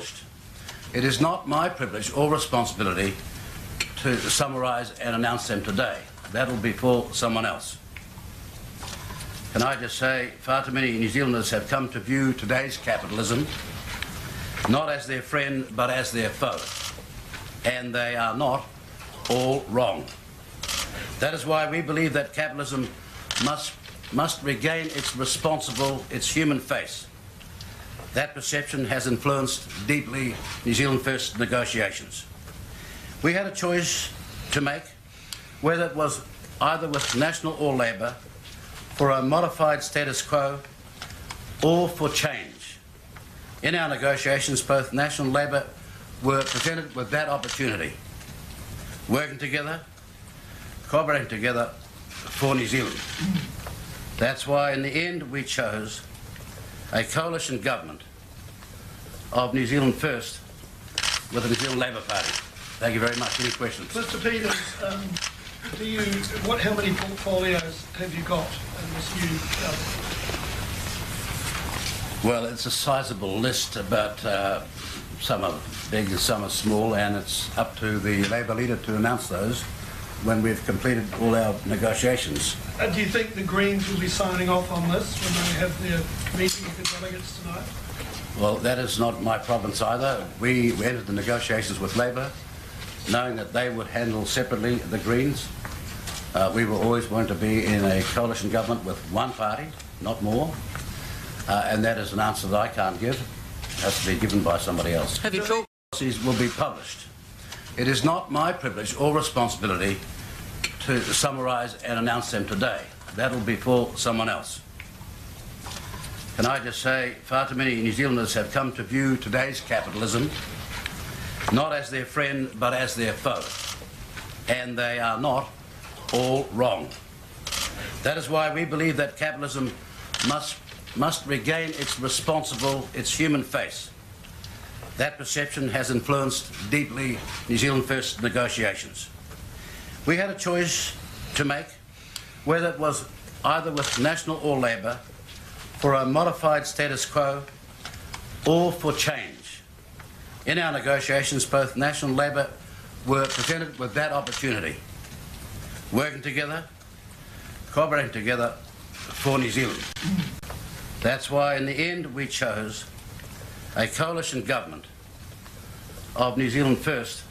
published. It is not my privilege or responsibility to summarise and announce them today. That'll be for someone else. Can I just say, far too many New Zealanders have come to view today's capitalism not as their friend but as their foe. And they are not all wrong. That is why we believe that capitalism must regain its responsible, its human face. That perception has influenced deeply New Zealand First negotiations. We had a choice to make, whether it was either with National or Labour, for a modified status quo or for change. In our negotiations, both National and Labour were presented with that opportunity. Working together, cooperating together for New Zealand. That's why in the end we chose a coalition government of New Zealand First with the New Zealand Labour Party. Thank you very much. Any questions? Mr Peters, how many portfolios have you got in this new government? Well, it's a sizable list, but some are big and some are small, and it's up to the Labour leader to announce those when we've completed all our negotiations. Do you think the Greens will be signing off on this when they have their meeting with the delegates tonight? Well, that is not my province either. We entered the negotiations with Labour, knowing that they would handle separately the Greens. We were always going to be in a coalition government with one party, not more. And that is an answer that I can't give. It has to be given by somebody else. Have you talked? Policies will be published. It is not my privilege or responsibility to summarise and announce them today. That'll be for someone else. Can I just say, far too many New Zealanders have come to view today's capitalism not as their friend but as their foe. And they are not all wrong. That is why we believe that capitalism must regain its responsible, its human face. That perception has influenced deeply New Zealand First negotiations. We had a choice to make, whether it was either with National or Labour, for a modified status quo or for change. In our negotiations, both National and Labour were presented with that opportunity. Working together, cooperating together for New Zealand. That's why in the end we chose a coalition government of New Zealand First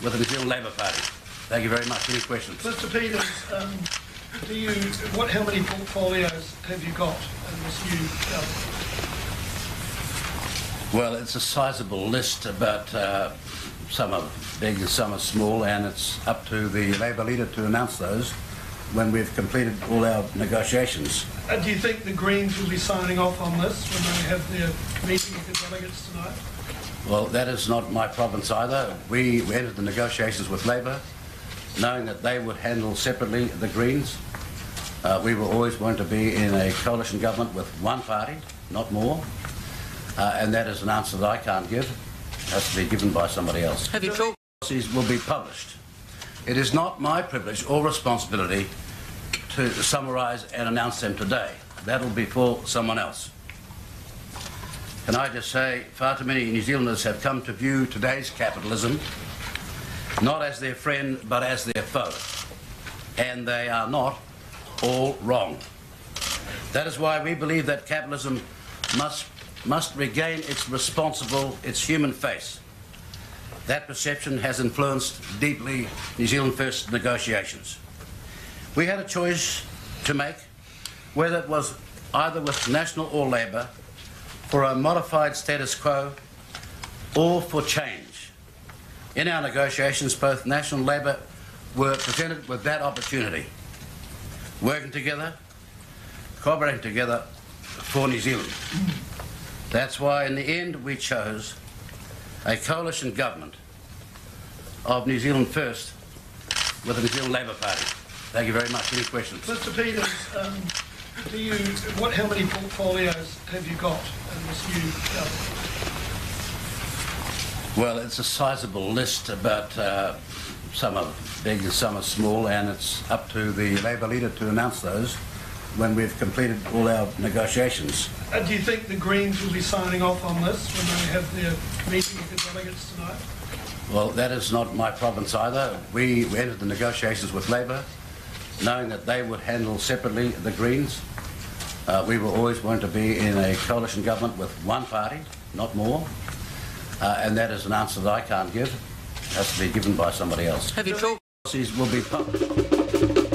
with the New Zealand Labour Party. Thank you very much. Any questions? Mr Peters, how many portfolios have you got in this new government? Well, it's a sizable list, but some are big and some are small, and it's up to the Labour leader to announce those when we've completed all our negotiations. Do you think the Greens will be signing off on this when they have their meeting with the delegates tonight? Well, that is not my province either. We entered the negotiations with Labour, knowing that they would handle separately the Greens. We were always going to be in a coalition government with one party, not more. And that is an answer that I can't give. It has to be given by somebody else. Have you talked? Policies will be published. It is not my privilege or responsibility to summarise and announce them today. That'll be for someone else. Can I just say, far too many New Zealanders have come to view today's capitalism not as their friend but as their foe. And they are not all wrong. That is why we believe that capitalism must regain its responsible, its human face. That perception has influenced deeply New Zealand First negotiations. We had a choice to make, whether it was either with National or Labour, for a modified status quo or for change. In our negotiations, both National and Labour were presented with that opportunity. Working together, cooperating together for New Zealand. That's why in the end we chose a coalition government of New Zealand First with the New Zealand Labour Party. Thank you very much. Any questions? Mr Peters, how many portfolios have you got in this new government? Well, it's a sizable list, but some are big and some are small, and it's up to the Labour leader to announce those when we've completed all our negotiations. Do you think the Greens will be signing off on this when they have their meeting with the delegates tonight? Well, that is not my province either. We entered the negotiations with Labor, knowing that they would handle separately the Greens. We were always going to be in a coalition government with one party, not more. And that is an answer that I can't give. It has to be given by somebody else. Have you talked? Policies will be published.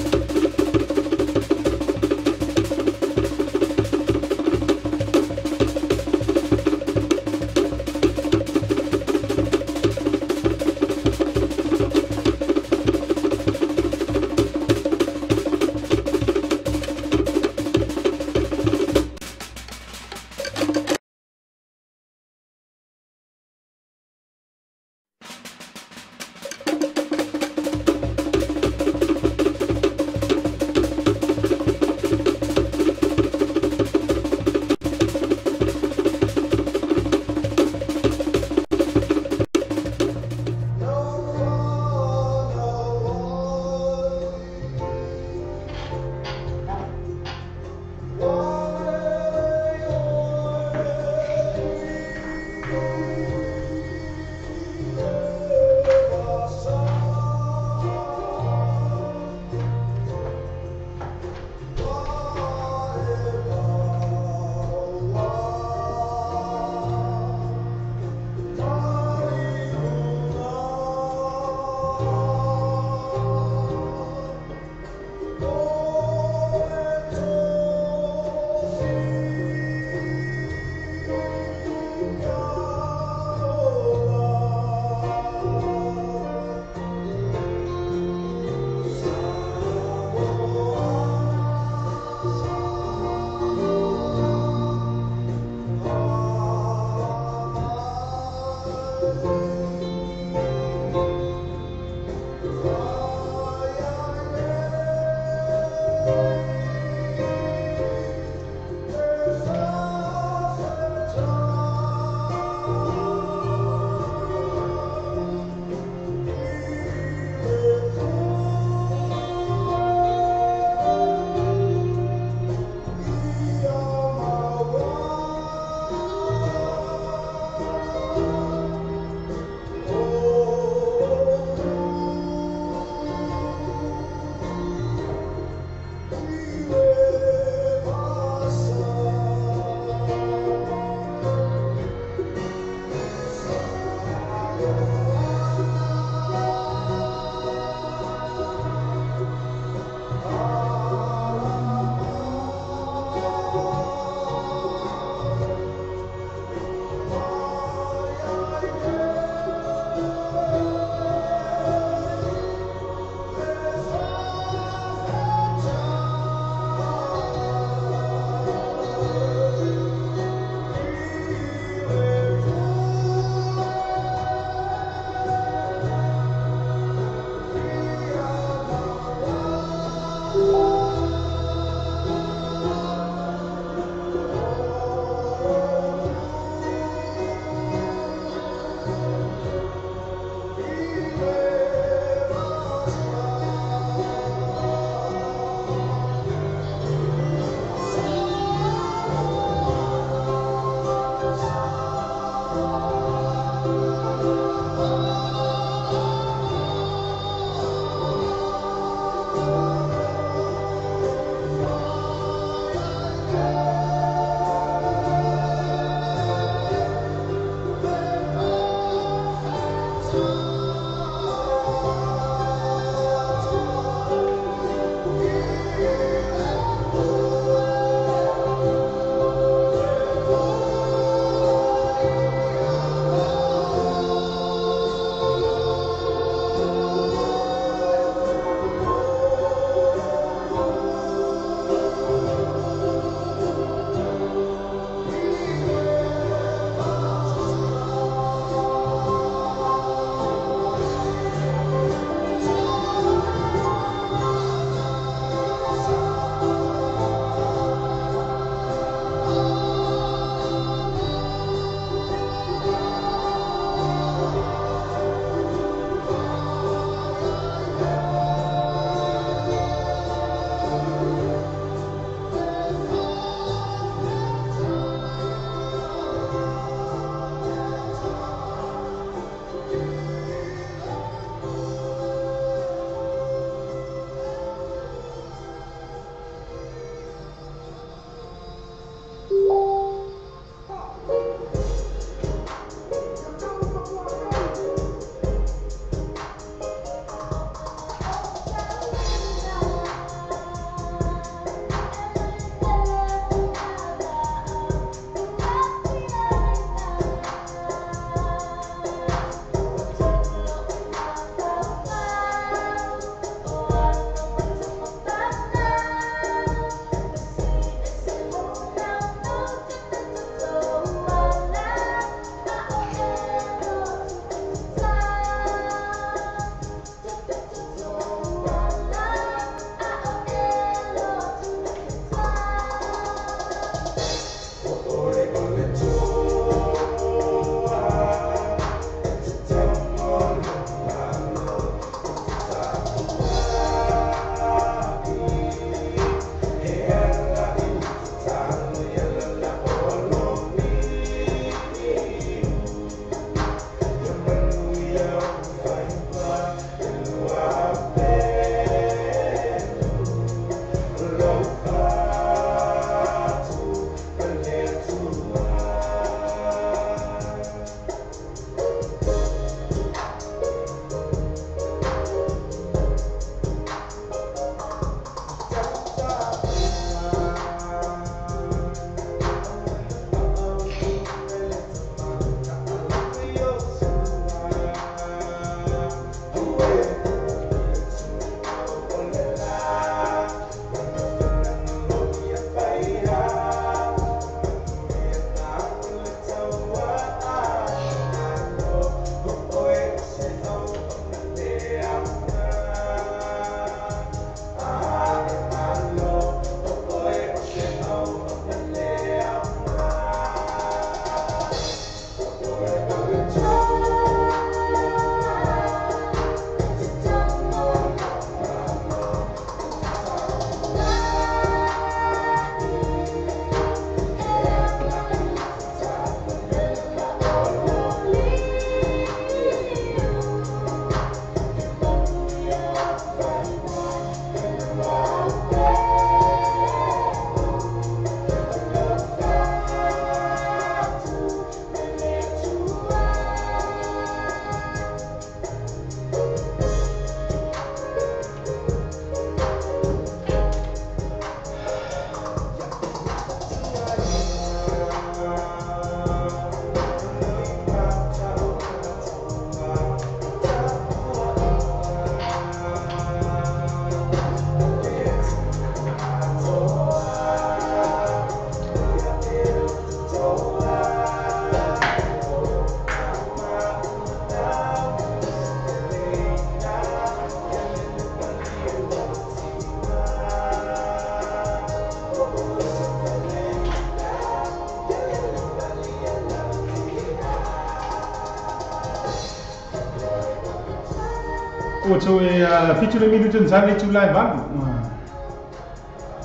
Ua toe 7 le minuti ona tali le itula e 8.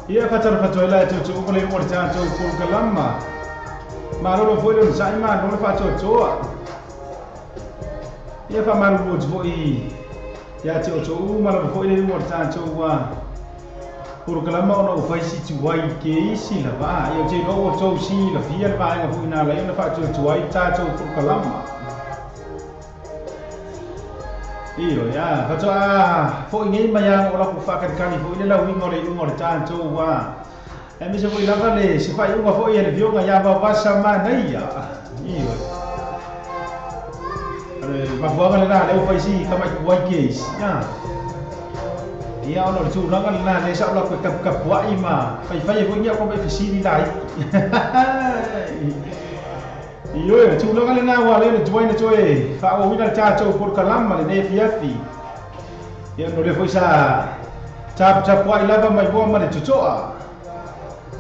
Ia faatalofa atu ai la e tootooga le iuga o le tatou polokalama. Malolo foi le onosai, malo le faatoatoa. Ia faamalulu atu foi ia te outou uma lava foi le iuga o le tatou polokalama ona ua fai si tuai ke isi lava. Ia ou te iloa ua outou silafia le vaega foi na ala ai ona faatuatua ai le tatou polokalama. Ioe, a faatoa foi nei mai lava o lakou faakalikali foi le lauiga o le iuga o le tatou aemaise foi lava le se faaiuga foi a le Afioga ia Vaovasa Manaia. Ioe, o le mafuaaga lena lea ua fai si tamai tuai ke isi. Ia ona o le tulaga lena lea sa ou latou e taputapuai ma faifai ai foi ni au tamai fesili laiti. Ioe, o le tulaga lena ua ala ai ona tuai na toe faaauauina le tatou polokalama lenei afiafi. Ia ona o lea foi sa taputapuai lava mai moa ma le totoa.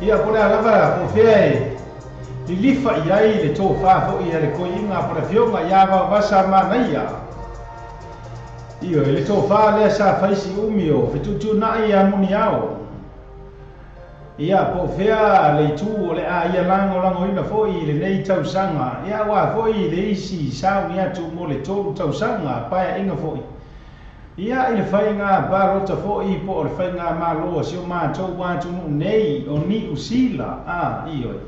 Ia po o le a lava po o fea e lilifa i ai le tofa foi a le toeaina po o le Afioga ia Vaovasa Manaia. Ioe, le tofa lea sa fai si umi o fetuutuunai ia Muniao. Ia, po o fea le itu o le a ia lagolagoina foi i lenei tausaga, ia aua foi le isi sauni atu mo le 3 tausaga paeaiga foi. Ia, i le faiga palota foi po o le faigamalo a si o matou atunuu nei o Niu Sila, a, ioe.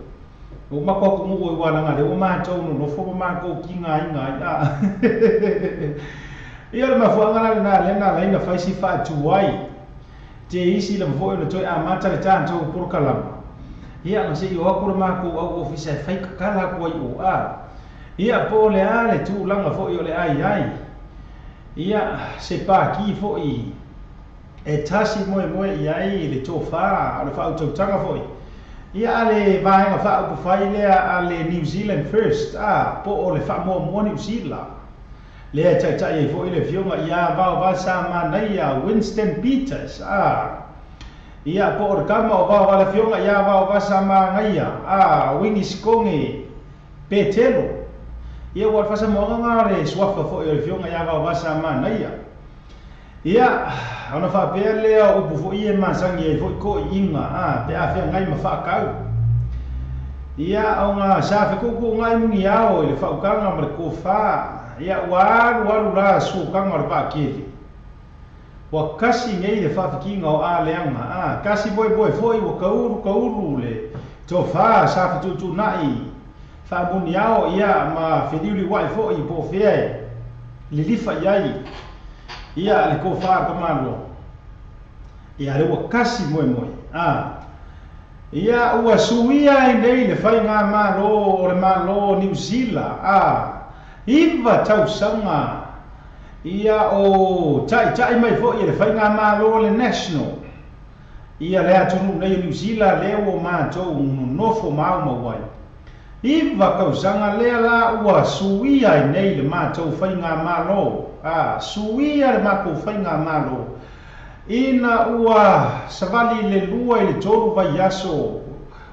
Ua matou atunuu e ua laga lea ua matou nonofo ma matou tigaina ai, a. Ia, o le mafuaaga la lena lea na ala ai ona fai si faatuai. Te isi lava foi ona toe amata le tatou polokalama. Ia, na se i o atu le matou au ofisa e fai tatala atu ai o a. Ia, po o le a le tulaga foi o le a i ai. Ia, se pāki foi e tasi moemoe i ai le tofa o le faautautaga foi. Ia, a le vaega faaupufai lea a le New Zealand First, a, po o le faamuamua Niu Sila. Lea e taitai ai foi le Afioga ia Vaovasa Manaia Winston Peters, a. Ia, po o le tama o Vaova le Afioga ia Vaovasa Manaia, a, Wingiskoge Petelo. Ia, ua le faasamoaga na le suafa foi o le Afioga ia Vaovasa Manaia. Ia, ona faapea lea o upu foi ia e masani ai foi toeaiina, a, pe a feagai ma faatau. Ia, ona sa fetuutuunai muniao i le faautaga ma le tofa, ia, ua alualu la suotaga o le vaakele. Ua kasi nei le faafitiga o aleaga, a, kasi moemoe foi ua taulu taulu le tofa sa fetuutuunai faamuniao, ia, ma feliuliuai foi po o fea e lilifa i ai, ia, le tofa a le tamaloa. Ia, lea ua kasi moemoe, a. Ia, ua suia ai nei le faigamalo o le Malo o Niu Sila, a 9 tausaga, ia, o taitai mai foi e le faigamalo o le National, ia, le atunuu nei o Niu Sila lea ua matou nonofo maumau ai. 9 tausaga lea la ua suia ai nei le matou faigamalo, a suia le matou faigamalo ina ua savali i le 2 i le 3 vaiaso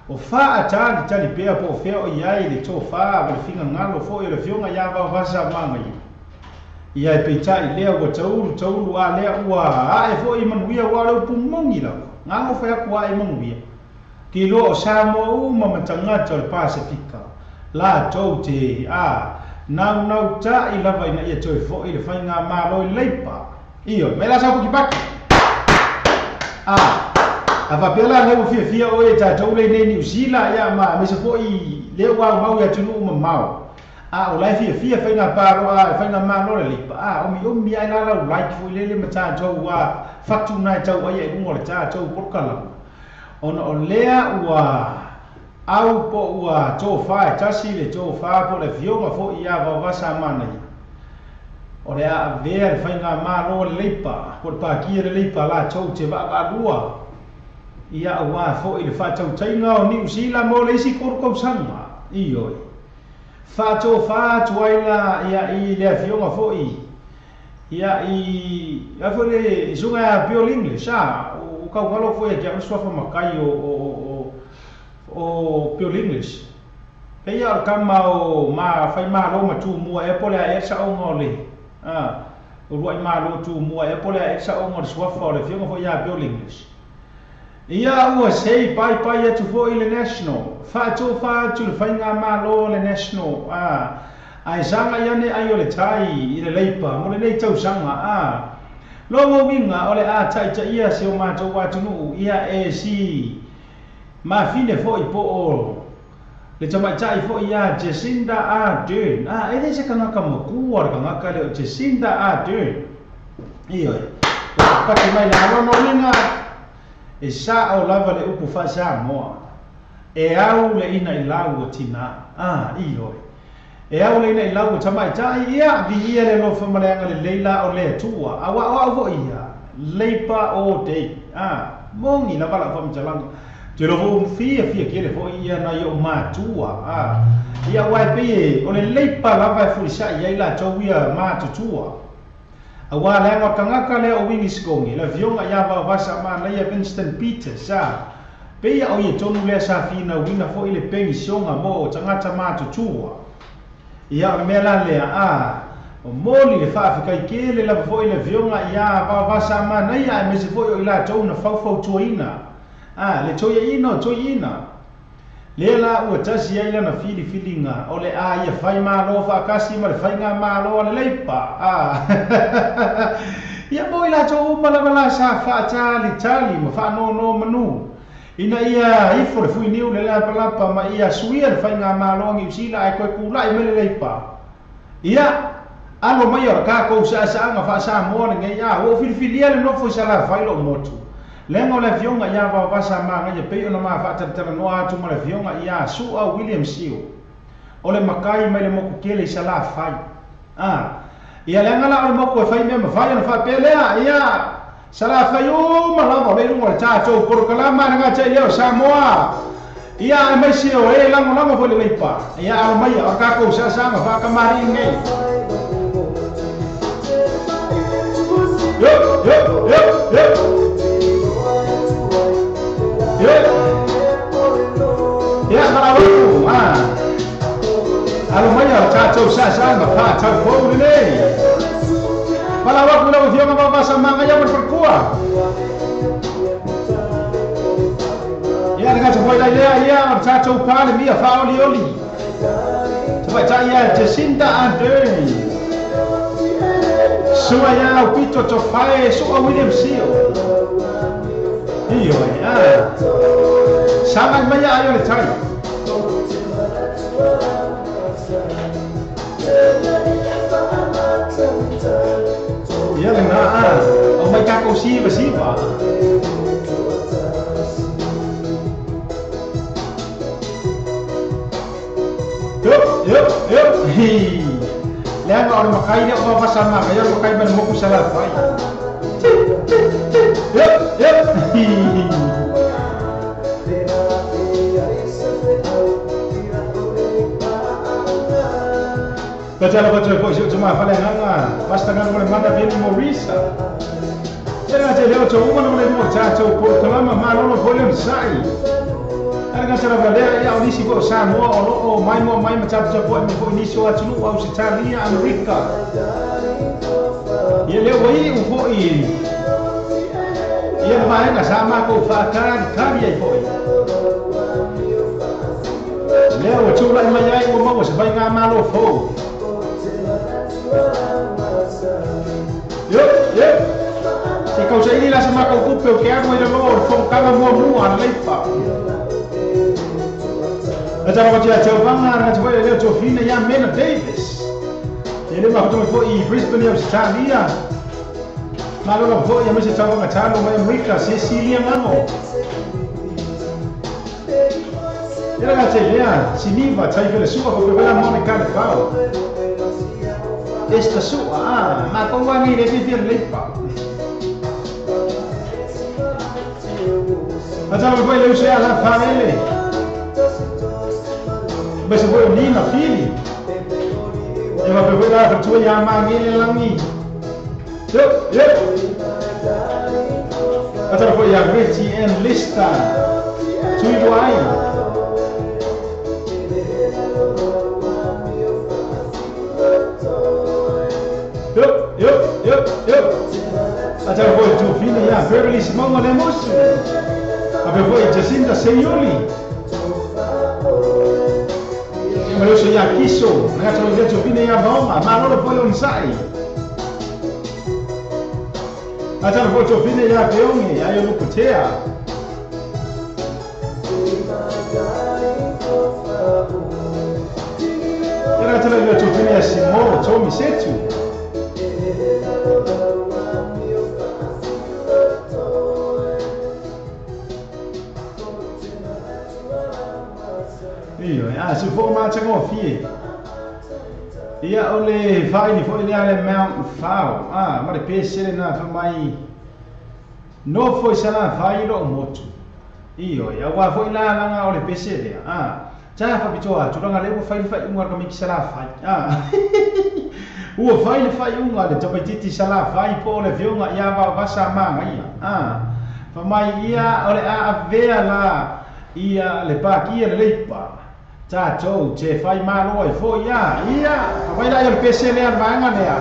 o faatalitali pea po o fea o i ai le tofa ma le finagalo foi o le Afioga ia Vaovasa Manaia. Ia, e peitai lea ua taulu taulu a lea ua ae foi i manuia ua o le upu moni lava. Galo fai atu ae i manuia. Ke iloa o Samoa uma ma tagata o le Pasefika latou te a naunautai lava ina ia toe foi le faigamalo i Leipa. Ioe, mai la sau paki. A, a faapea la lea ua fiafia oe e tatou lea i nei Niu Sila, ia, ma aemaise foi lea ua aumau i atunuu mamao. A o la e fiafia faiga palo a faigamalo le Leipa, a omiomi ai la lau like foi lele ma tatou a fatu na e tau ai i luga o le tatou polokalama. Ona o lea ua au po ua tofa e tasi le tofa po le Afioga foi ia Vaovasa Manaia. O le a avea le faigamalo le Leipa, po o le pākia le Leipa latou te vaavaalua, ia aua foi le faatautaiga o Niu Sila mo le isi 3 tausaga. Ioe. Faatofa atu ai la ia i le Afioga foi ia i a foi le susuga ia Bill English, a o taugalo foi ia te au le suafa matai o Bill English. Pei o le tama o ma faimalo ma tumua ea po o le a ea le saoga o le a O luai malo tumua e po le a e sa'oga o le suafa o le Afioga fo'i ia Bill English. Ia ua sei paipai atu fo'i le National, fa'atofa atu le faigamālō o le National, a ae saga iane ai o le tai i le Leipa mo lenei tausaga a. Logo uiga o le a ta'itaʻia si o matou atunuu ia e si mafine fo'i po o le tamaitaʻi fo'i ia Jacinda Ardern. A e lē se tagaka makua le tagaka lea o Jacinda Ardern. Ioe, pake mai le alono uiga e sa'o lava le upu fa'asamoa e au le ina i lau o tinā a. Ioe, e au le ina i lau o tamaitaʻi ia viia le alofa ma le agalelei la o le Atua aua'oa'u fo'i ia Leipa all day a mogi lava la'u faamatalaga te lofo fia fia kele fo'i ia nai o'u matua a ia uae pei e o le Leipa lava e fulisa'i ai latou ia matutua auā leaga o tagaka lea o Uigisikōgi le afioga iā Vaovasa manaia Winston Peters a peia o ia tonu lea sa finauina fo'i le penisiona mo tagata matutua. Ia o le mea la lea a o moli le faafetai kele lava fo'i le afioga iā Vaovasa manaia aemaise fo'i o i latou na faufautuaina a le toiaina o toiina lea la ua tasi ai lana filifiliga o le a ia fai mālō faakasi ma le faiga mālō a le Leipa a. Ia mo i latou uma lava la sa faatalitali ma faanono manu ina ia ifo le fuiniu le lapalapa ma ia suia le faiga mālō a Niusila ae koe kula'i mai le Leipa. Ia alo mai o le kakou sa'asa'aga fa'asamoa lenei a ua ou filifilia le nofo i Salafai lo'u motu leaga o le afioga iā Vaovasa Magaia pei ona mafaatalatalanoa atu ma le afioga iā Su'a William Seal o le makai mai le moku kele i Salafai a. Ia leaga la o le moku e fai mea mafai ona faapea lea ia Salafai uma lava o le iluga o le tatou polokalama le gata'i lea o Samoa. Ia aemaise o e lagolago foi le Leipa ia alo maia o kakou sa'asa'aga fa'akamali'i nei. Yo yo yo yo yo. Ia malauaku a alo maia o tatou sa'asa'aga fa'ataufou lelei. Malauaku lau afioga Vaovasa Magaia ma le falekua. Ia le gata foi lai lea ia o le tatou palemia faaolioli tamaitaʻi ia Jacinda Ardern sua ia Aupito Tofae Su'a William Sio. Ioe a sagai mai ai o le tai. Ia lena a o mai kakou siva siva. Yo yo yo. Hi leaga o le makai lea o Vaovasa Magaia o le makai mai le moku Salafai. Yo yo. Hi Batala batu foi si tuma fale nganga basta nganga mo le mana veni Morisa. Era te leo to uma no le mo tato po kalama malolo foi le sai. Ara ngata la valea ia o nisi ko Samoa o lo o mai mo mai ma tapu tapu mai foi nisi o atunu o Australia Amerika. Ia leo wai u foi. Ia mai nga sa ma ko fa ka ka ia foi. Leo o tūlai mai ai ua maua se faiga malo fou. Yo, yo. Se kausaili la se makaukupe o ke ago i le loa o le fonotaga muamua a le Leipa. Atara ko tia tauvaga ara ngata foi le leo tofina ia Mena Davis. E le mafuta foi i Brisbane i Australia. Malolo foi aemaise tauvaga talo mai Amerika Cecilia Ngamo. Ia le lea Siniva taifele sua ko pepela Monica le fao. Esta sua a ma ko wani le fifia le Leipa. Atara foi le usea la farele. Mas foi o Nina Fili. E va pe la fatua ia mangele langi. Yo yo. Atara foi ia Betty Ann Lista. Tui ai. Yo yo yo. Yo. Atala foi Tofina ia Beverly Simonga Lemosu. Ape foi Jacinta Seioli. Ia ma ia Kiso. Ngatalo ia Tofina ia Vaonga. Malolo foi Lonsai. Atala foi Tofina ia Peonge. Ia Lukutea. Ia ngatalo ia Tofina ia Simo Tomi Setu. Se fo matagofie. Ia o le faili foi le ale Mount Fao. Ah, ma le pese na fa mai no foi sala fai lo motu. Io ia wa foi la langa o le pese le. Ah, ta fa bitoa tulanga le fai fai unga ka miki sala fai. Ah. Ua fai fai unga le topetiti sala fai po le vionga ia va vasa manga ia. Ah. Fa mai ia o le a vea la ia le pa kia le leipa. Tātou, te whai mālo e fo ia, ia, whai la ia le pese lea vanga lea,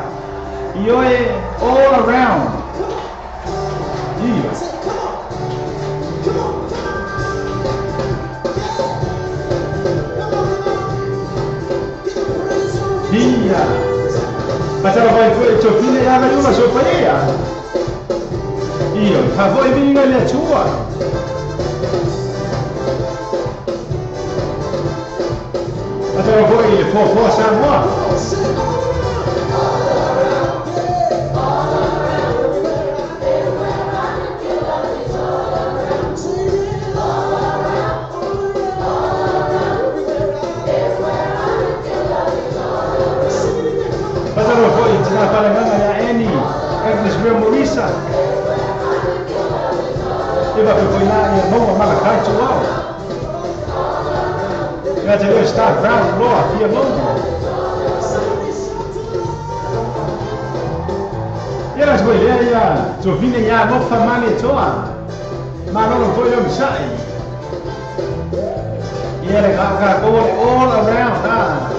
i oe all around. Ia. Ia. Patara vai foi tofine ia vai uma sopa ia. Ia, favoi vinga le tua. Atala foi fofo Samoa. Atala foi tina palanganga ya Eni Ernest Real Morisa. Eva foi lá ia maua malakai tuau. Ia te leo Star Brown loa fia longo. Ia las foi lea ia Tofine ia lofa male toa. Malolo foi leo misai. Ia le ka ka all around. Ah.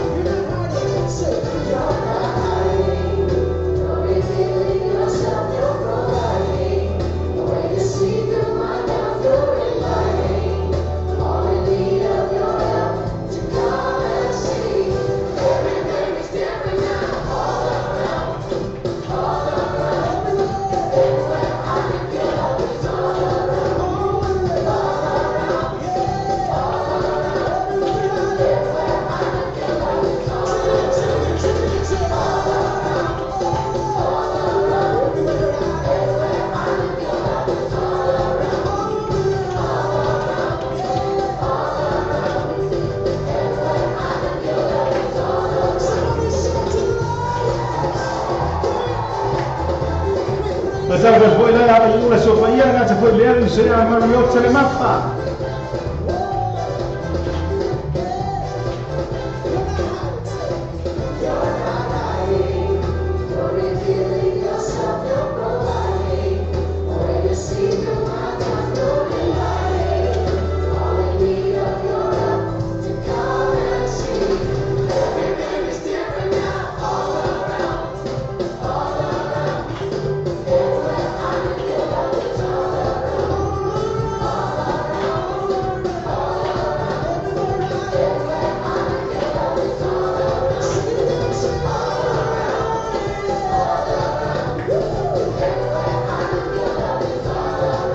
Atala foi lá a Yula Sofia, gata foi ler o seu Mariota le mapa.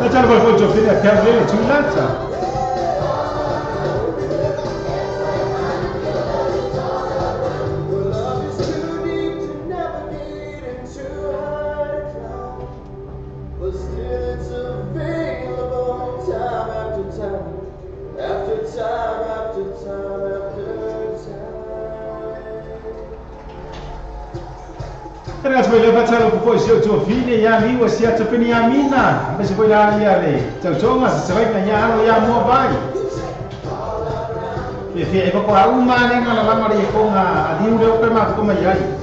Atala foi Tofina Carlele Tulata. Ragazzi, voi le facciamo poi se Tofine ia liwa si atopini ia mina. Mas foi lá ia le. Tau se vai ganhar ia mo vai. E fi e ko a uma ne nga la mari ko nga adiu le o ma ko mai ai.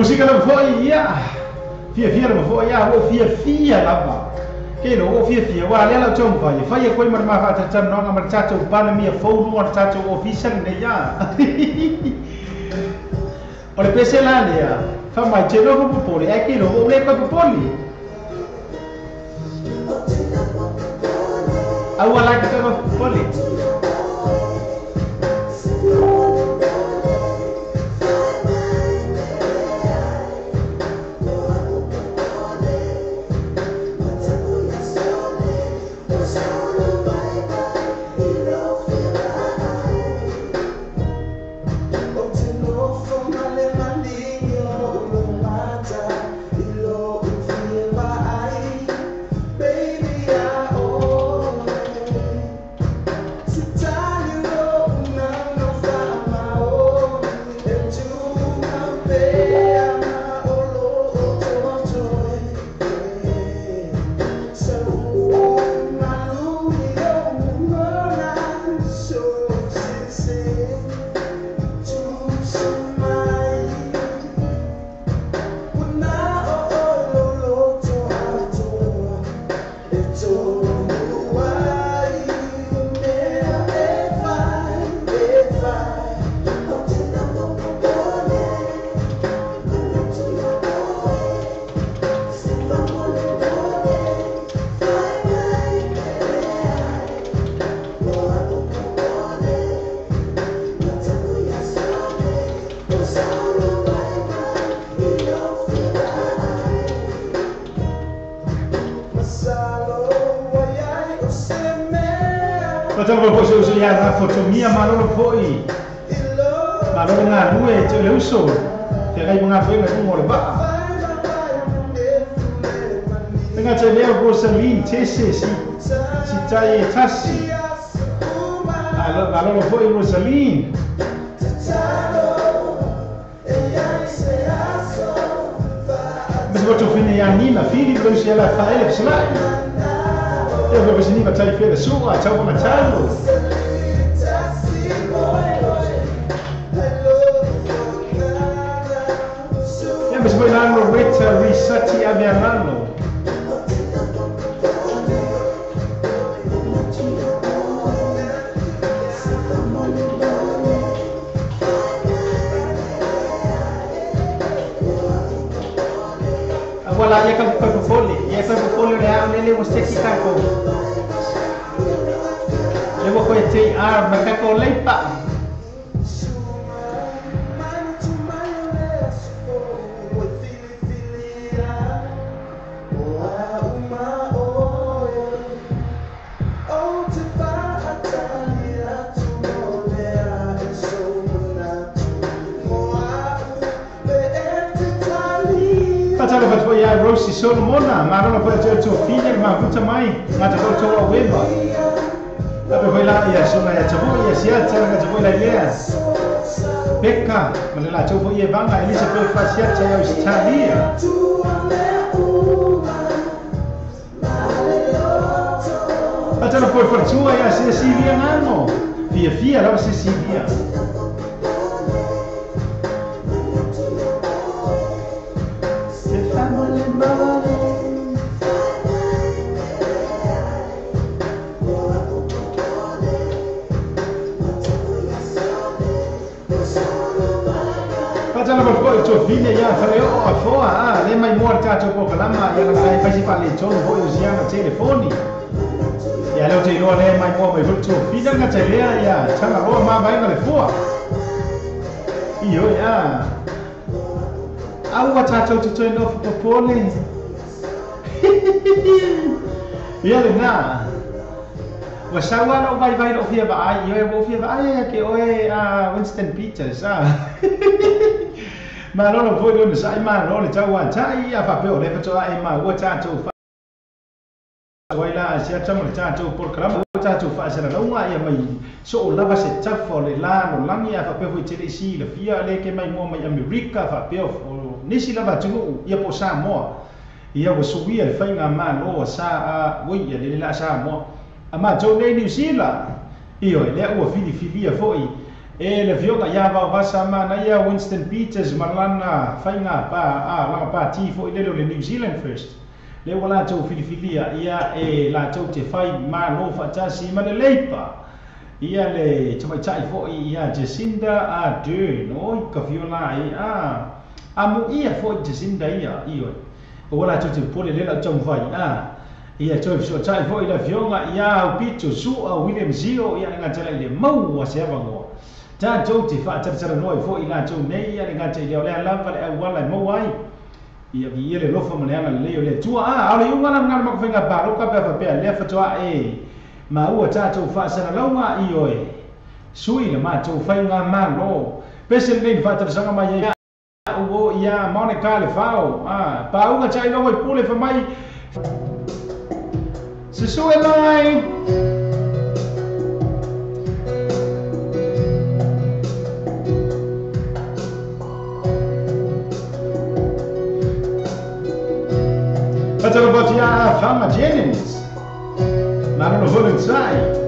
Musika lava foi ia fia fia lava foi ia o fia fia lava. Ke lo o fia fia wa le la tong vai fai ko mar ma fa ta no nga mar ta to pa na mia fo lu ta to official ne ya. O le pese la le ya. Fa mai te lo ko pole ai ke lo o le ko pole. Au ala ke ko pole. Fotomia malolo foi malolo nga lue te le uso te gai nga foi nga ngo le ba nga te le Rosaline tese si si tai tasi malolo foi Rosaline mas vou te fini ya nina fili lo se la fa ele sla eu vou ver se tai fele sua tau matalo. Risati Avianano. Voilà, ia ka popoli, ia ka popoli le au lele mo seki kako. Le mo ko te ar makako leipa. Rosie Solomona, malolo foi te to fine ma puta mai, ma te to o weba. La pe foi la ia sona ia tabo ia sia tsa nga tabo la ia. Pekka, ma la to foi banga Elizabeth Fasia tsa ia Australia. Patalo foi fortua ia Cecilia nano. Fia fia la Cecilia. Fine ia fare o foa a le mai morta to ko kalama ia la mai fasi pa le tono ho ia na telefoni ia le te lo le mai mo mai to fine nga te le ia tanga ro ma vai nga le foa io ia au wa ta to to no popole ia le na wa sawa no vai vai no fia ba ai io e fia ba ai ke oe a Winston Peters a Malolo foi no sai malolo tau wa tai a fa pe o le fa ai ma wa ta to fa wai la sia ta mo ta to por kram wa ta to fa sera longa ia mai so o lava se ta fo le la no langi a fa pe foi tele si le fia le ke mai mo mai Amerika fa pe o nisi lava tu ia po sa mo ia wo suia le fa nga ma lo sa a wo ia le la sa mo a ma to nei New Zealand io le o fili fili foi E le fioga ia vaovasa manaia Winston Peters ma lana faiga pa a lana pati foʻi lele o le New Zealand First le ua latou filifilia ia e latou te fai malo faatasi ma le Leipa ia le tamaitaʻi foʻi ia Jacinda Ardern oi ka fiola e a amuia foʻi Jacinda ia ioe ua latou te pole le lau taumafai a ia toe fesoataʻi foʻi le afioga ia Aupito Su'a William Zio ia le gatala i le maua se avanoa tatou te faatalatalanoa ai foʻi latou nei ia le gata i lea o lea lava le auala e maua ai ia viia le lofa ma le agalelei o le Atua a o le iuga la lena le matou faiga paloka pe a faapea lea fatoaʻe maua tatou faasalalauga ioe sui le matou faiga malo pese lenei na faatalasaga mai ai a'u o ia Monica Lefao a pauga taʻilogo i pule famai susue mai. Fataloboti a Fama Jennings Malolo Voluntai.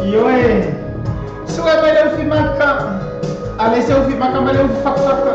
Ioe, sue mai le ufi maka, ale se ufi maka mai le ufi fakafaka.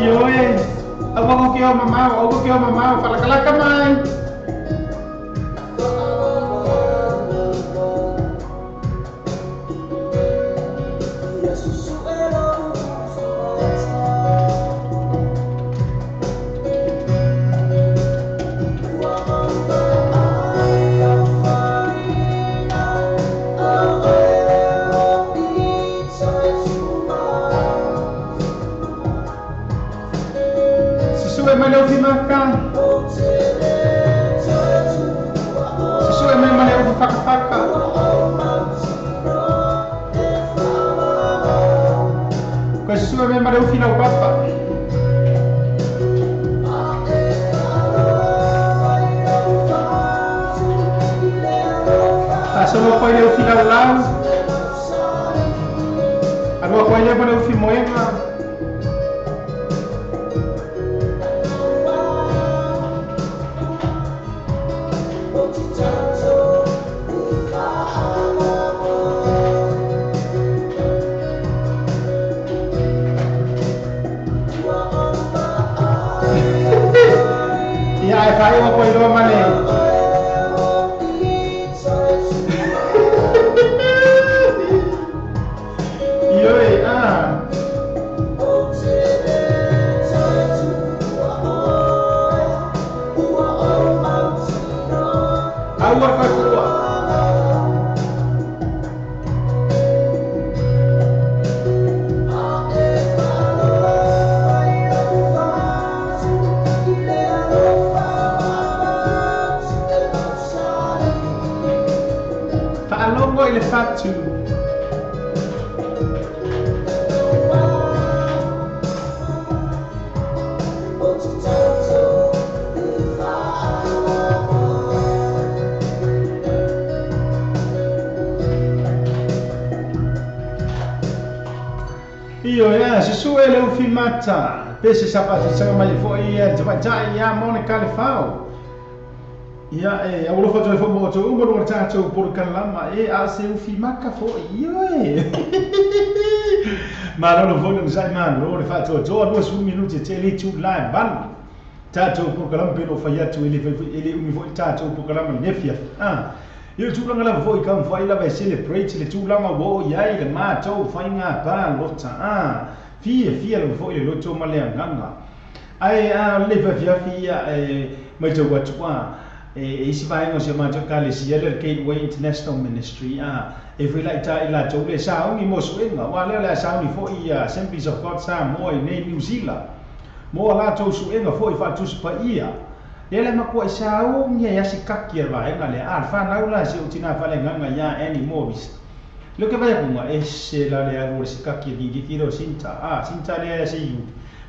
Ioe, aua ke o mamao, aua ke o mamao, falakalaka mai. Susue mai le ufi maka. Susue mai ma le ufi fakafaka. Koe susue mai ma le ufi lau papa. Faasolo koe le ufi laulau. Alua koe lea ma le ufi moega. Ia e whai o koe roa male. Ioe, ah. Aua whakua. Whaalongo i le whatu. Io ia, se sue le ufi mata, pe se sapati sanga mai foi ia, te waitai ia mone ka le fao. Ia e, au lofa toi fo mo to umba no tātou por kalama e a se ufi maka foi io e. Ma no foi no sai man, no le fato to a 20 minuti te le tu live ban. Tātou por kalama pe no fai atu ele ele umi foi tātou por kalama nefia. Ah. Ia le tulaga lava foʻi kamafai lava e celebrate le tulaga ua oo i ai le matou faiga palota a fiafia lava foʻi le loto ma le agaga ae a le fafiafi ia e maitau atu a e isi vaega o si o matou ekalesia le Gateway International Ministry a e foi laʻitaʻi latou le saogi mo suʻega ua lea o le a saogi foʻi ia Assemblies of God Samoa i nei New Zealand mo a latou suʻega foʻi faatusi paia lea le makuaʻi saogi ai asi kaki a le vaega lea a le fanau la se o tina faaleagaga iā Annie Morris le ke vai akunga e se la le alu o le sikaki e kikiki leo sinta a sinta lea se iu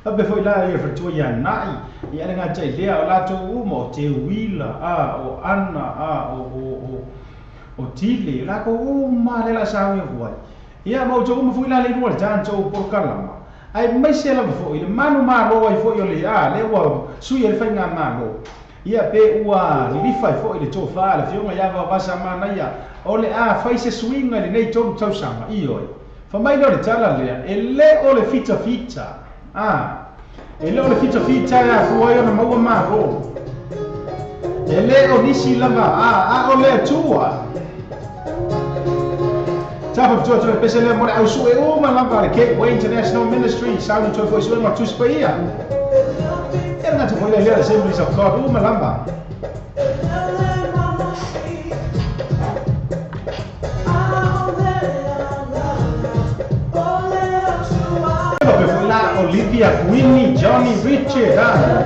faapea foi la ia fatua ia naʻi ia le gataʻi lea o latou uma o Teuila a o Ana a o Tile lakou uma lea la saogi aku ai ia ma outou uma foi la le lua le tatou polokalama ai mai se lava foʻi le manu malo ai foʻi o le a le ua sui ai le faiga malo ia pe ua lilifa ai foʻi le tofā le fioga ia vavasa manaia o le a fai se suiga i lenei tolu tausaga ioe famai lea o le tala lea e lē o le fitafita a e lē o le fitafita e afua ai ona maua malo e lē o nisi lava a o le Atua. Tapa tua tua pese le mo le au sue uma lava le Gateway International Ministry sauni toi foi suenga tusi paia. E ngata foi le le Assemblies of God uma lava. Pe foi la Olivia Queenie Johnny Richard. Ah.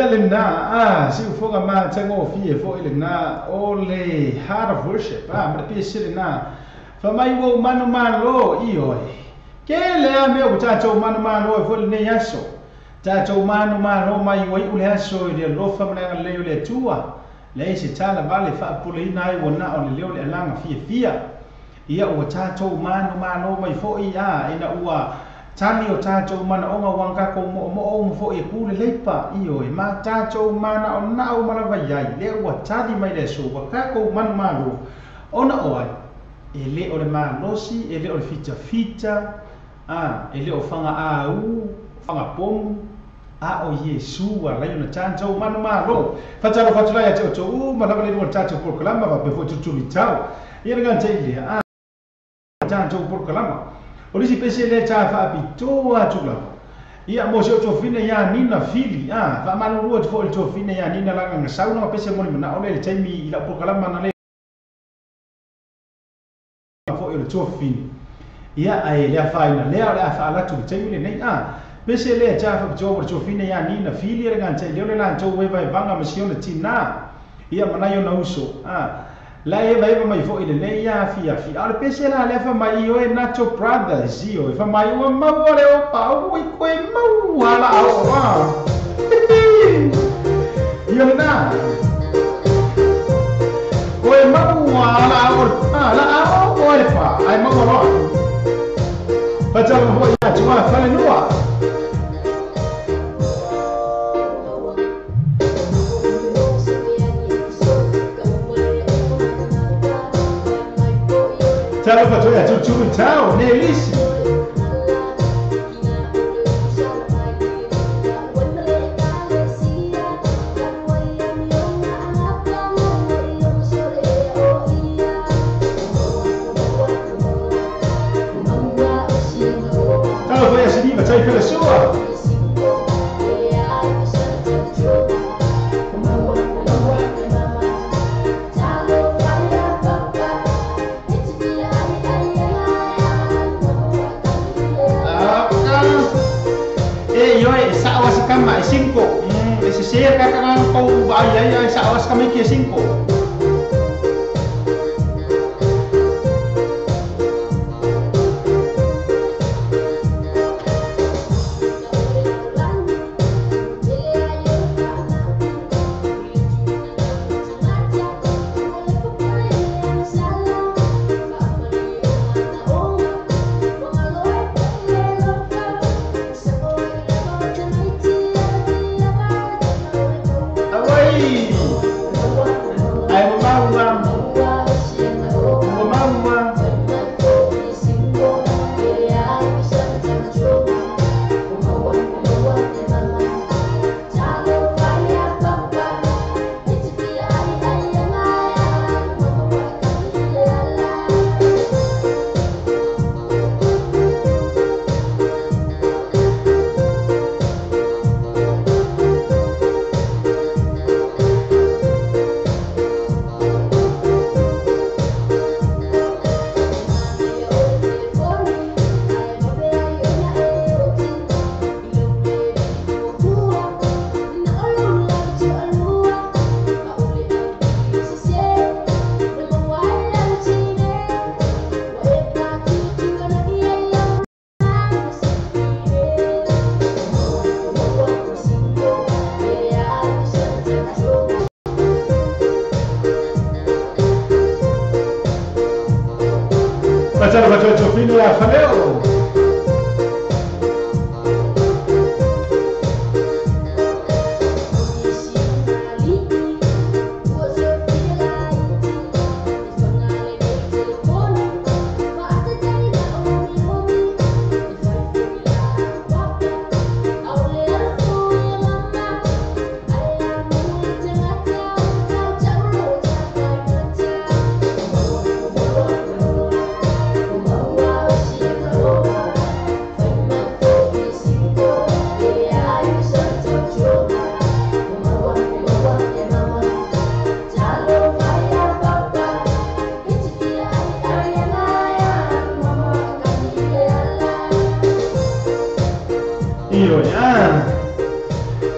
Ia lena si ufoga ma tango fie fo ile na ole Heart of Worship ma pese lena fa mai wo manu malo io ke le a me o tatou manu malo fo le yaso tatou manu malo mai wo ile aso ile lofa mna le le tua le se tala vale fa pule na i wona o le leo le alanga fia fia ia o tatou manu malo mai fo ia ina ua tani o tatou mana onga wanga ko mo mo o mo fo e kule leipa io e ma tatou mana o nau malava iai le ua tali mai le so wa kako manu malo ona oai e le o le malosi e le o le fita fita e le o fanga au fanga pomu a o Yesu wa lai na tatou manu malo fatalo fatula ya te o tu mana le o tatou proklama va pe fo tu tu tau ia nga te ile tatou proklama o lisi pese le ta fa pitoa tula ia mo se o tofine ia nina fili fa maluru o fo le tofine ia nina langa ngasauna pese mo ni na o le taimi ila proklama na le fo le tofine ia ai le fa ina le ala fa ala tu taimi le nei pese le ta fa pitoa o tofine ia nina fili le ngante le la to we vai vanga masione tina ia manayo na uso la eva eva mai fo ile nei ia fia fia ale pese la le fa mai o e Nacho Brothers io fa mai o mau le o pa o i koe mau ala o wa io na koe mau ala o ala o o le pa ai mau ro pa ta mo ia tu a fa le nua Talo fa tu tu tao ne lisi Talo fa ya sini va tai pela sua kama 5 isi katakan kau bayar ya sawas kami ke 5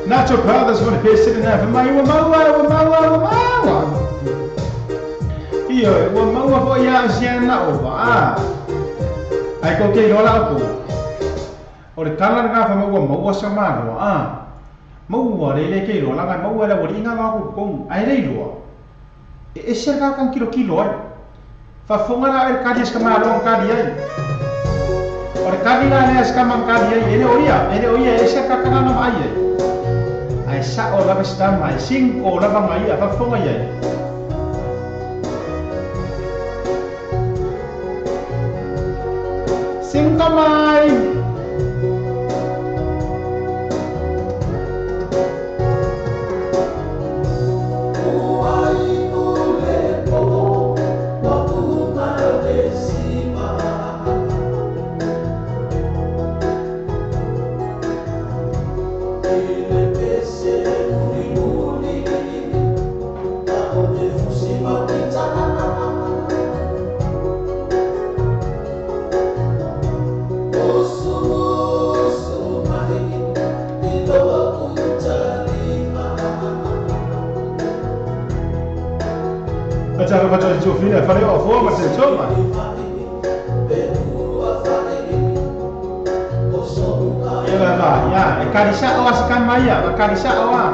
Nacho Brothers mo le pesele na mai ua maua ua maua ua maua. Io ua maua fo ia siana o va. Ai ko ke lola ko. O le kala nga fa maua maua sa ma a. Maua le le ke lola nga maua le wori nga nga ko kong ai le loa. E ese ka kan kilo kilo ai. Fa fonga la el kadi ska ma lo kadi ai. O le kadi la le ska ma kadi ai ele oia ese ka kan na mai ai. Ai sa o la vesta mai cinco la va mai a fa fonga ai. Cinco mai. Fare o forma se insomma. E va va, ya, e carisa o ascamaya, va carisa o a.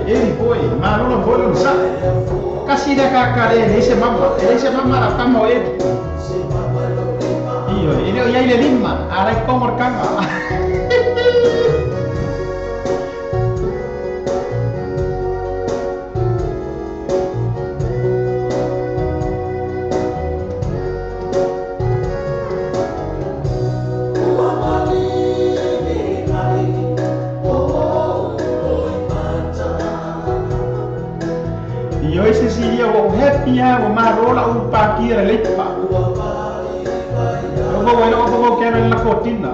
Eri boy, ma non voglio non sa. Kasi da kakare, ese mamma la famo eri. Io, io ya ile lima, ara como kanga. Happy o marola un pakira lepa. O bueno, o que en la cortina.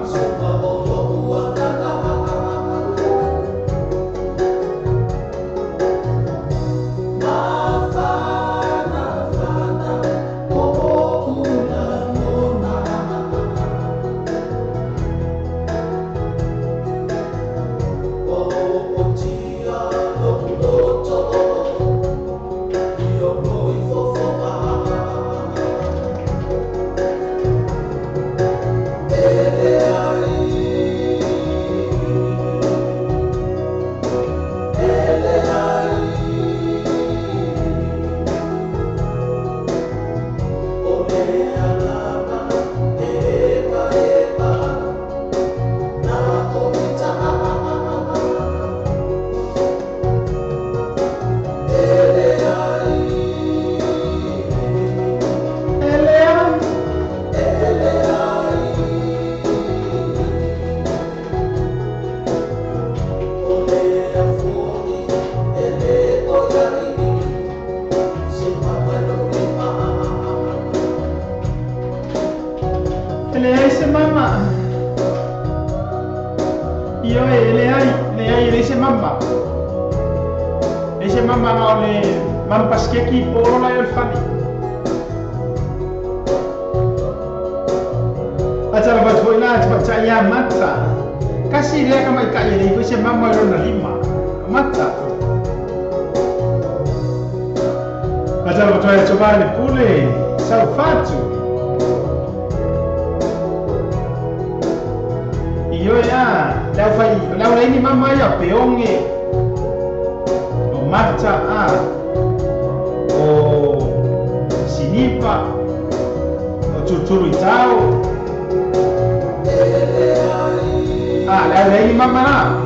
Mamá.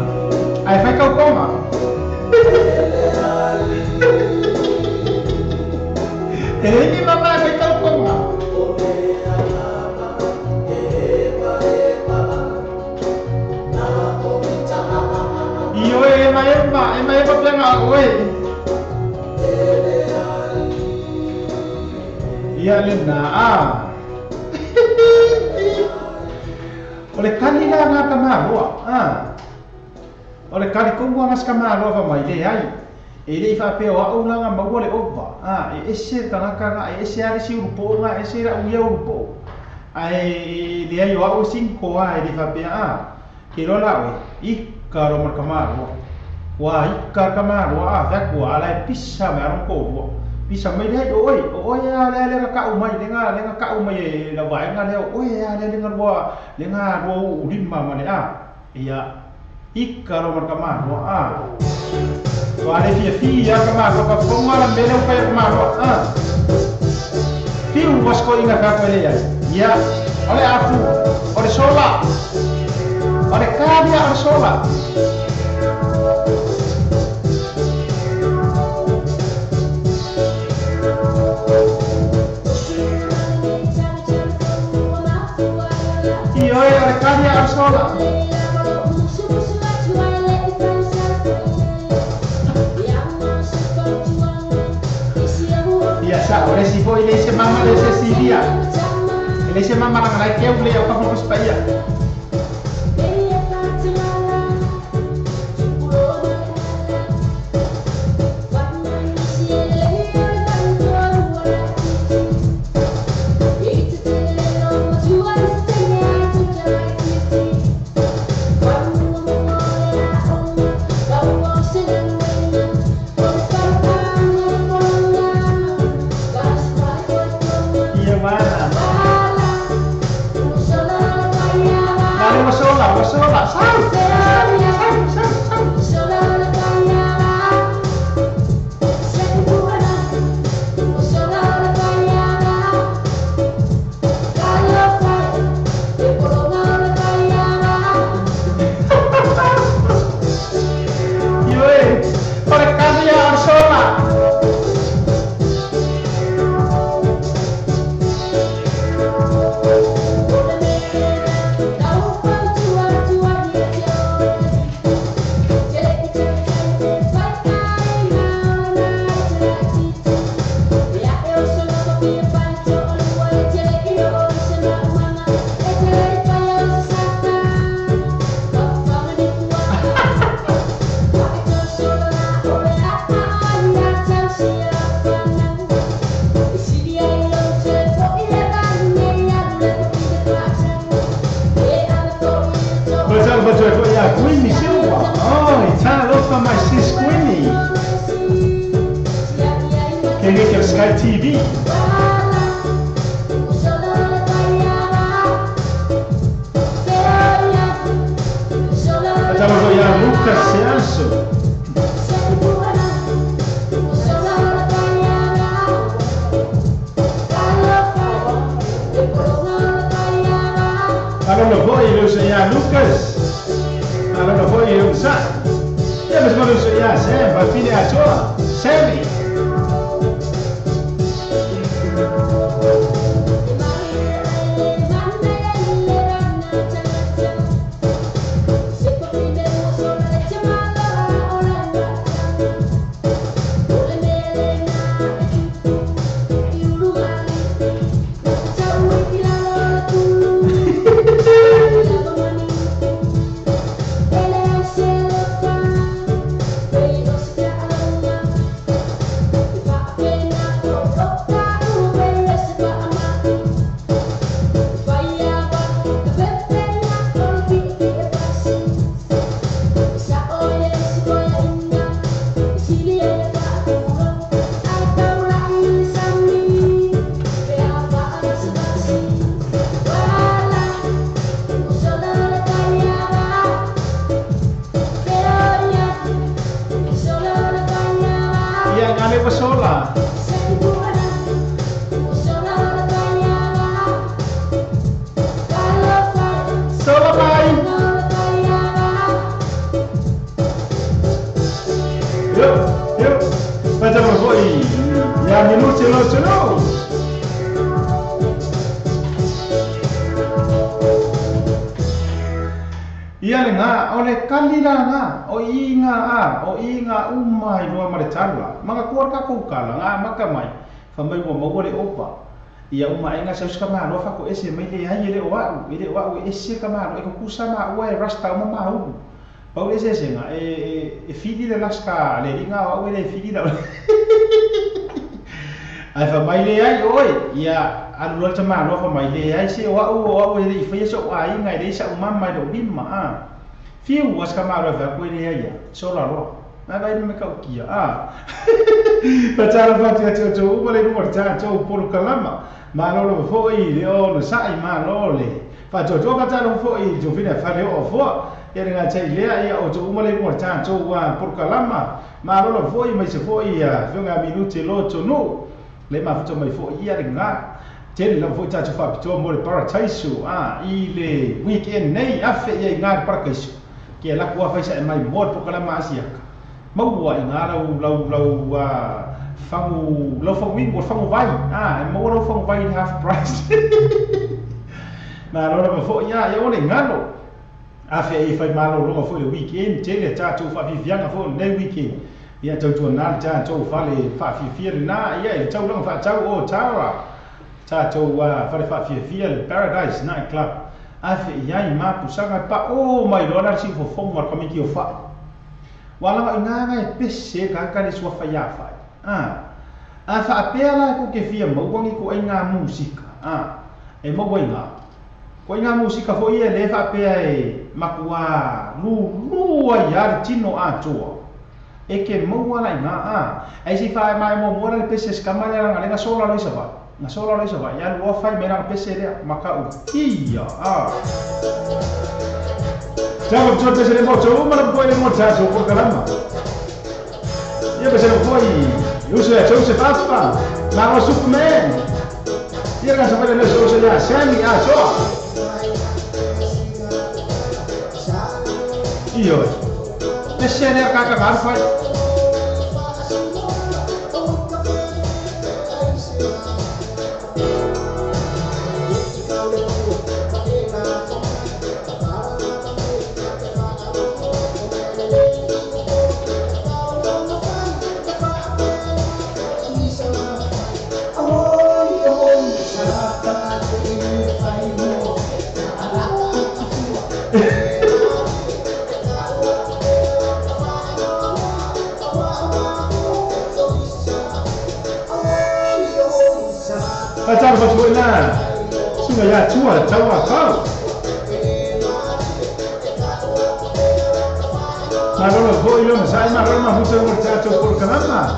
Oe. Ia le na a. O le kani la ngā ka māloa. O le kani kongu anga ska māloa fa mai le ai. E le i whapea o au langa maua le ova. E ese tangaka nga, e ese ale si urupo nga, e ese ra uia urupo. Ai le ai o au sinko a e le whapea a. Ke lola oe, i ka ro marka māloa. Wa i ka ka māloa a whakua ala e pisa me arong kōrua. Pisa mai le oi, oi a le le ka u mai le nga ka u mai e la vai nga le oi a le nga rua le nga rua u lima ma le a. Ia i ka ro marka māloa a. Wa le fia fia ka māloa ka fonga la mele upai ka māloa a. Fiu wasko inga ka koe le ia. Ia, ole afu, ole sola. Ole kadia ole sola. Ioe, ole kadia ole sola. Ia sa, ole si foi le se mama le se silia. Le se mama la ngai keu le au ka fokus pa ia. Ia mana. Sola, sai, sai, sai, sai. Ioe, ore kadia ore sola. Queenie Silva. Oh, it's my sis Queenie. Can you get Sky TV? Lucas Seanso. Alô, voi, eu sei a Lucas. Alô, voi, eu sa. E mas eu sei a Sam, vai filha a sua. Sammy. Sola. Sola mai. Yo, yo. Facciamo poi gli minuti lo ce l'ho. Ia le ngā, o le kali la ngā, o i ngā a, o i ngā uma i loa ma le tala. Manga kua ka kukala, ngā maka mai, whamai ua maua le opa. Ia uma e ngā sausi ka māloa whako ese mai le ai e le o au, e le o au e ese ka māloa, e kukusa mā ua e rasta uma mā ulu. Pau ese ese ngā, e whiri le laska, le ringa o au e le whiri la. Ai whamai le ai oi, ia alu loa te māloa whamai le ai se o au e le i whaia so ai ngai le isa umama i le lima a. Fiu as ka māloa wha koe le ai ia, sola loa. Nai vai me ka ukia a. Patara whati atu atu uma le nua tātou polu kalama. Mālolo foi le o no sai mālo le. Whatotoa patara foi tō whina whare o foa. Ia ngā tei lea ia o tō uma le nua tātou polu kalama. Mālolo foi mai se foi ia whiunga minute lo tonu. Le mafuta mai foi ia le ngā. Tele lau foi tātou whapitoa mo le parataiso a i le weekend nei awhe ia i ngā le parakaiso. Kia laku a whaisa e mai mo le pokalama asiaka. Maua i ngā lau lau lau fangu lau fangu ingo fangu vai a e maua lau fangu vai half price. Nā lora ma foi ia ia ole ngalo. Awhe i whai malo longa foi le weekend tele tātou whawhiwhianga foi nei weekend. Ia tautua nā le tātou whale whawhiwhia le nā ia e tau langa whaatau o Tara. Tātou whale whawhiwhia le Paradise Night Club. Awhe i ai māpusanga pa o mai loa nā si fofonga ar kamiki o whai. Walanga i ngā ngai pese ka kare sua whai a whai. A whaapea la ko ke whia mauangi ko ai ngā musika. E maua i ngā. Ko ai ngā musika fo ia le whaapea e makua lulua i are tino atoa. E ke maua la i ngā a. Ai si whae mai mo moa le pese skama le ranga le ngā sola lo isa wai. Ngā sola lo isa wai. Ia lua whai me ranga pese rea maka u kia. Tāko pito pese le mo tō uma le mpoe le mo tātou por kalama. Ia pese le mpoe Uso ya Joseph Aspa, Maro Superman. Ia ngā sawhai le uso ya Sammy a toa. Iyo. Pese le kaka ka whai. Patara whatu nā, sunga ia tua, taua kau. Marolo foi lona, sai marolo mafuta mo tātou por kalama.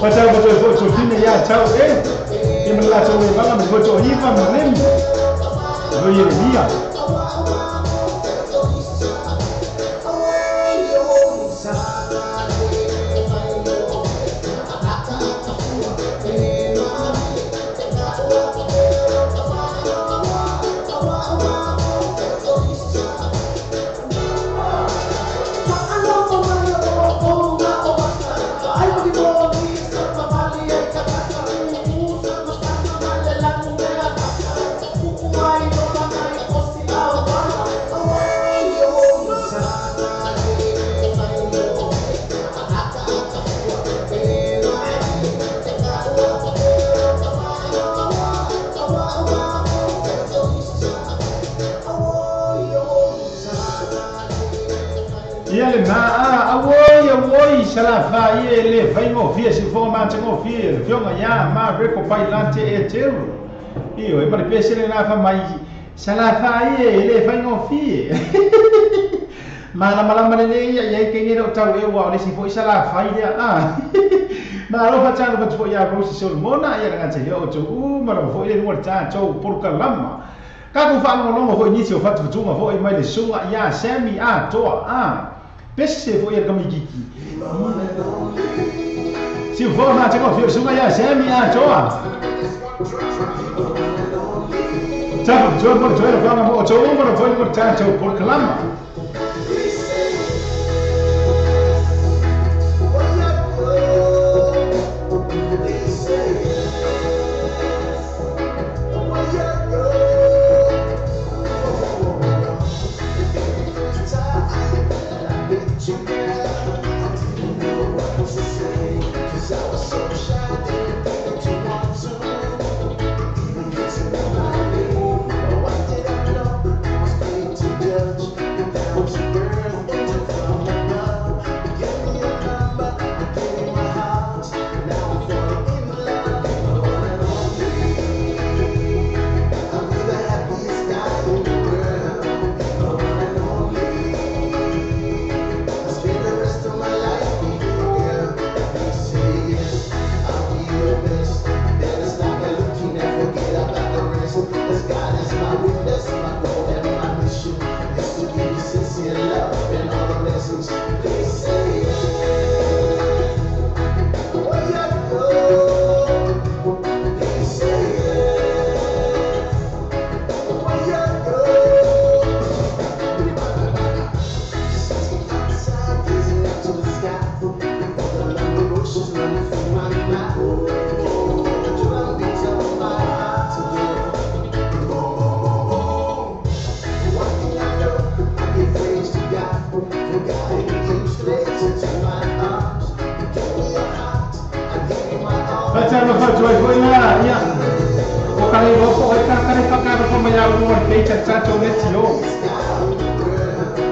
Patau patau foto fine ya tau e. Imla tau e banga foto hiva malem. Lo Yeremia. tia le ma awoi awoi salafa ie le faingo fia si fo ma tango fia le fionga ya ma reko pailante e teru io e ma le pese le na fa mai salafa ie le faingo fia ma la mala le ia ia ke ngi tau e wa le si fo salafa ia a ma lo fa talo fa fo ya Rose Solomona ia nga te yo tu ma lo fo ile mo ta to porka lama ka ku fa lo fo ni si o fa tu ma fo mai le sunga ya semi a to a pese fo ia ka mi kiki si fo na te ko fi sunga ya semi a to a ta fo mo to fa mo to mo fo mo ta to porka lama.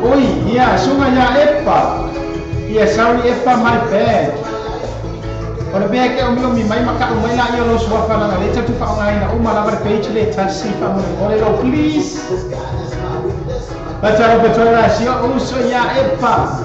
Oi, ia, sunga ia epa. Ia, sorry epa, my bad. Ora bea ke o mi mai maka o mai la ia lo sua fa na le tatu fa ngai na uma la page le tasi fa mo ole lo please. Bataro petrola si o uso ia epa.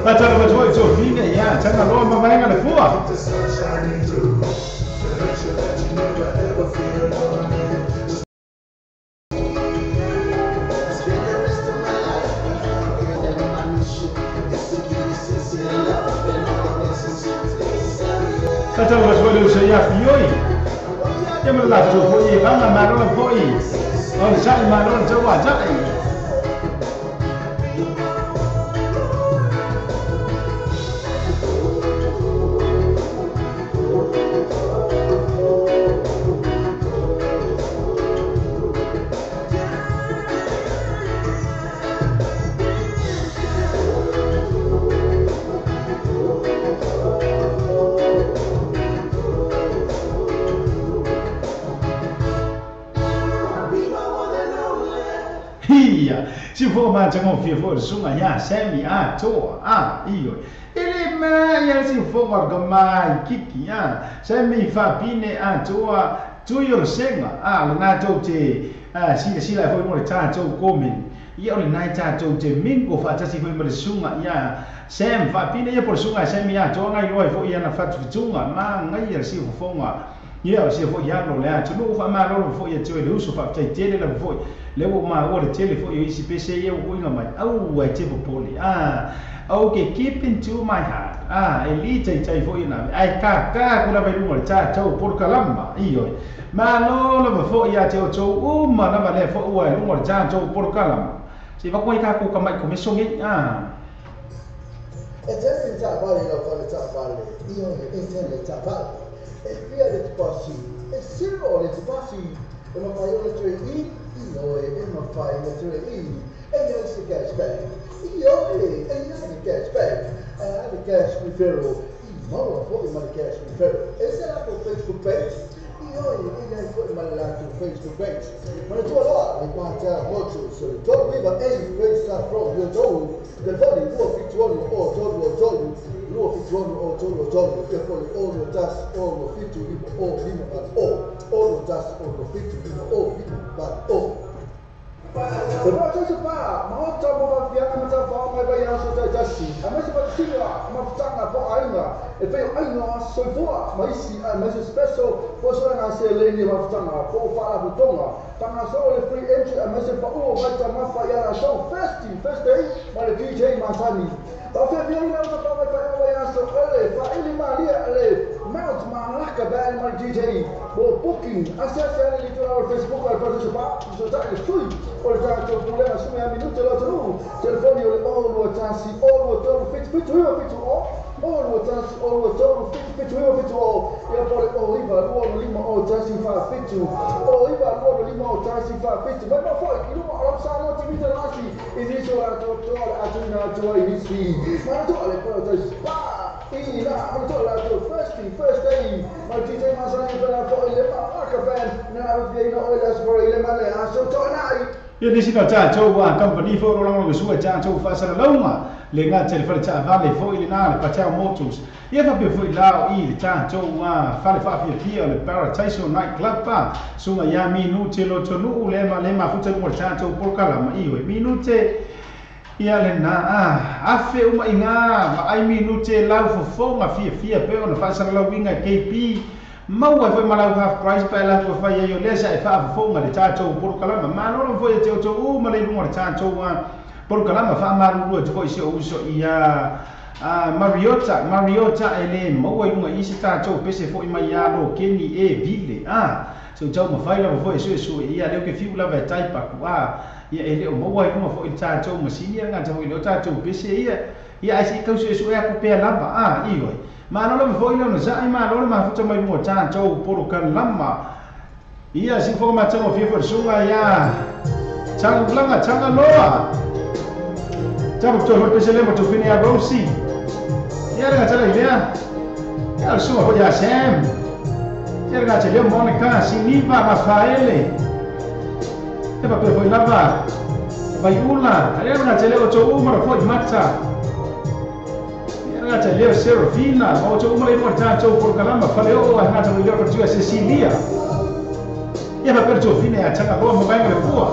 Bataro petrola to fine ia, tanga lo ma mai le fua. Bataro petrola so ia fioi. Ia me la to foi, va ma ro foi. O sa ma ro to wa jai. Si fo ma tango fi fo sunga ya semi a to a io ele ma ya si fo ma ga mai kiki ya semi fa pine a to a tu yo senga a na to te a si si la fo mo ta to komen ia o na ta to te mingo fa ta si fo mo sunga ya sem fa pine ya por sunga semi a to ngai loi fo ya na fa tunga ma ngai ya si fo nga ia o si fo ya lo le tu no fa ma lo fo ya to le uso fa te te le fo le o ma o le tele fo i si pc ia o ina mai au ai te popoli ah okay keep into my heart ah elite te fo ina ai ka ka kula vai lu ta to por kalama io ma no lo fo ia te o to o ma na le fo o ai lu ta to por kalama si va koi ka ko ka mai ko me songi ah. E tele taavale lau fale taavale, ioe, e tele taavale. E fia le tupasi, e zero le tupasi. E mafai ona toe i, ioe, e mafai ona toe i. E iai se cashback, ioe, e iai le cashback. E a le cash referral, i maua foi ma le cash referral. E se latou Facebook page, ioe, e iai foi ma le latou Facebook page. Manatua loa le Patel Motors o le 39A Grace Road, Uatou, telefoni 276 0 3 276 0 3 ia po o le 6 1 6 7 5 5 8 0 1 6 7 5 5 8 0. Le Parataiso Pa, maota mo faafeaga ma tafao mai vaiaso taitasi, aemaise faatasiga mafutaga po o aiga, e pei o aiga o aso soifua ma isi aemaise special fuasuaga seleni mafutaga po o faalapotopotoga. Fagasolo le free entry aemaise paua o vaitamafa ia latou Thirsty Thursday ma le DJ masani. Faafeafiaina o tafao mai faaiuga vaiaso o le Faaili Malie le Mount Malaka Band ma le DJ. Mo booking, asiasi ane i le itulau o le Facebook a le Parataiso Pa, fesootai le sui o le tatou pulega Sumea Minute le atunuu. Telefoni o le 0 2 1 0 2 3 7 7 9 7 0 0 2 1 0 2 3 7 7 9 7 0 ia po o le 0 9 2 5 0 1 4 7 0 9 2 5 0 1 4 7. Mai mau foi i luma o lau Samoa TV Telasi i nisi o latou toa le atuina atu ai nisi. Manatua le Paradise Spa i la manatua latou Thirsty Thursday ma le DJ masani pela foi le Malaka Band na afiaina o le aso i le male aso toanai. Ia nisi na tatou kamupani foi o lo lagolagosua i tatou faasalalauga le gata i le fale taavale foi lenā le Patel Motors. Ia faapea foi la o i le tatou fale faafiafia o le Parataiso Night Club pa suga ia Minute Lotonuu le ma le mafuta luga o le tatou polokalama ioe Minute ia lenā afe umaiga vaai Minute lau fofoga fiafia pe ona faasalalauina KP maua ai foi ma lau half price pa e latou fai ai o lea sa e faafofoga le tatou polokalama. Malolo foi e te outou uma le i luga o le tatou polokalama. Faamalulu atu foi si ou uso ia Mariota Mariota e lē maua i luga i se tatou pese foi mai ia Lokeni e vile a se tau mafai lava foi e suesue ia lea ke fiu lava e taipaku a ia e lē o maua i luga foi le tatou masini ia gata foi le o tatou pese ia ia ae se i tau suesue aku pea lava a ioe. Malo lava foi le onosaʻi, malo le mafuta mai luga o tatou polokalama. Ia siufoga matagofie foi le suga ia Tagaulaga Tagaloa tapu foi pese le matufine ia Rosi ia le gatala i lea ia le suga foi ia Sam ia le gata lea Monica Siniva Rafaele e faapea foi lava Vaiula lea le gata lea outou uma foi mata ia le gata lea Serafina ma outou uma le luga o le tatou polokalama faleoo a gata foi lea fatua Cecilia ia faapea le tofine ia Tagaloa ma vaega le fua.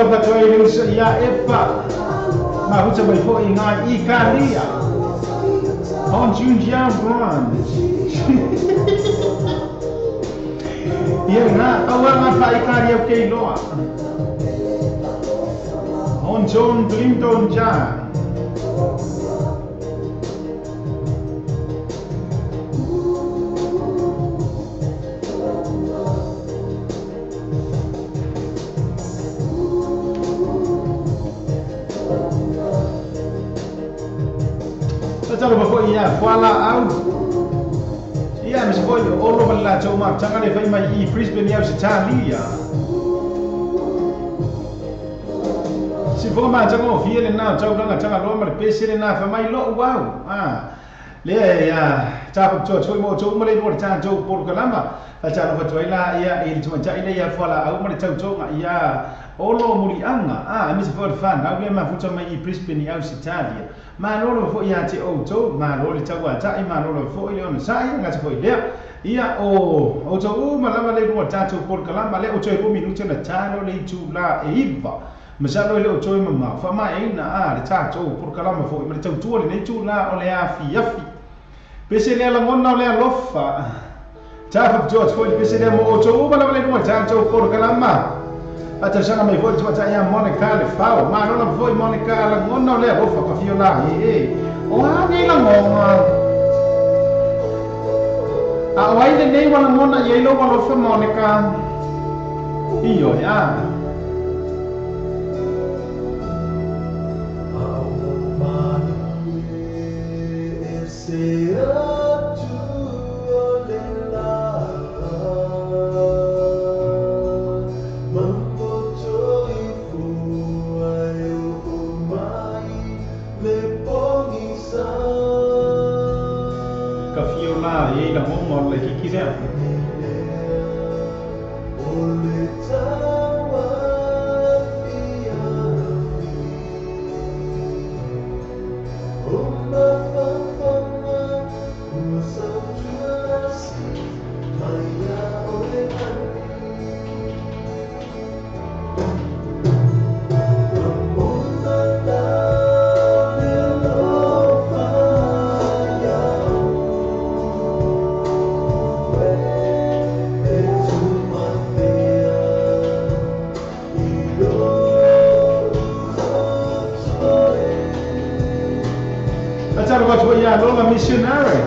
Fatalofa atu ai i le uso ia Epa mafuta mai fo'i iga i Ikalia Hon Jun Jiang Ruan ia lena tauaga faaikalia o keiloa Hon John Clinton Jiang. Talo foi ia fuala au ia me foi o lo la tau ma tanga le fai mai i Brisbane ia se talia si fo ma tanga o fie le na tau langa tanga lo ma le pese le na fa mai lo wau a le ia ta ko to toi mo to mo le lo ta to por kalama fa ta lo toi la ia i tu ta ile ia fuala au ma le tau tonga ia olo mulianga a me se foi fan au le ma futa mai i Brisbane ia se talia Malolo foi ia te outou, malo le tauata'i, malolo foi le onosai, gata foi lea. Ia o outou uma lava le lua tatou polokalama lea o toe 2 minute na talo le itulā e 9. Masalo i le outou e mamao, faamaeaina a le tatou polokalama foi ma le tautua lenei itulā o le afiafi. Pese lea lagona o le alofa. Tafaputua atu foi le pese lea mo outou uma lava le lua tatou polokalama. Atausaga mai foi le tuata'i ia Monica le fao. Malo lava foi Monica lagona o le alofa ka fio la e. O a nei lagoga. A o ai lenei ua lagona i ai lou alofa Monica. Ioe a. Ka fio la e la honga o le kiki lea. Ia Lola Missionary.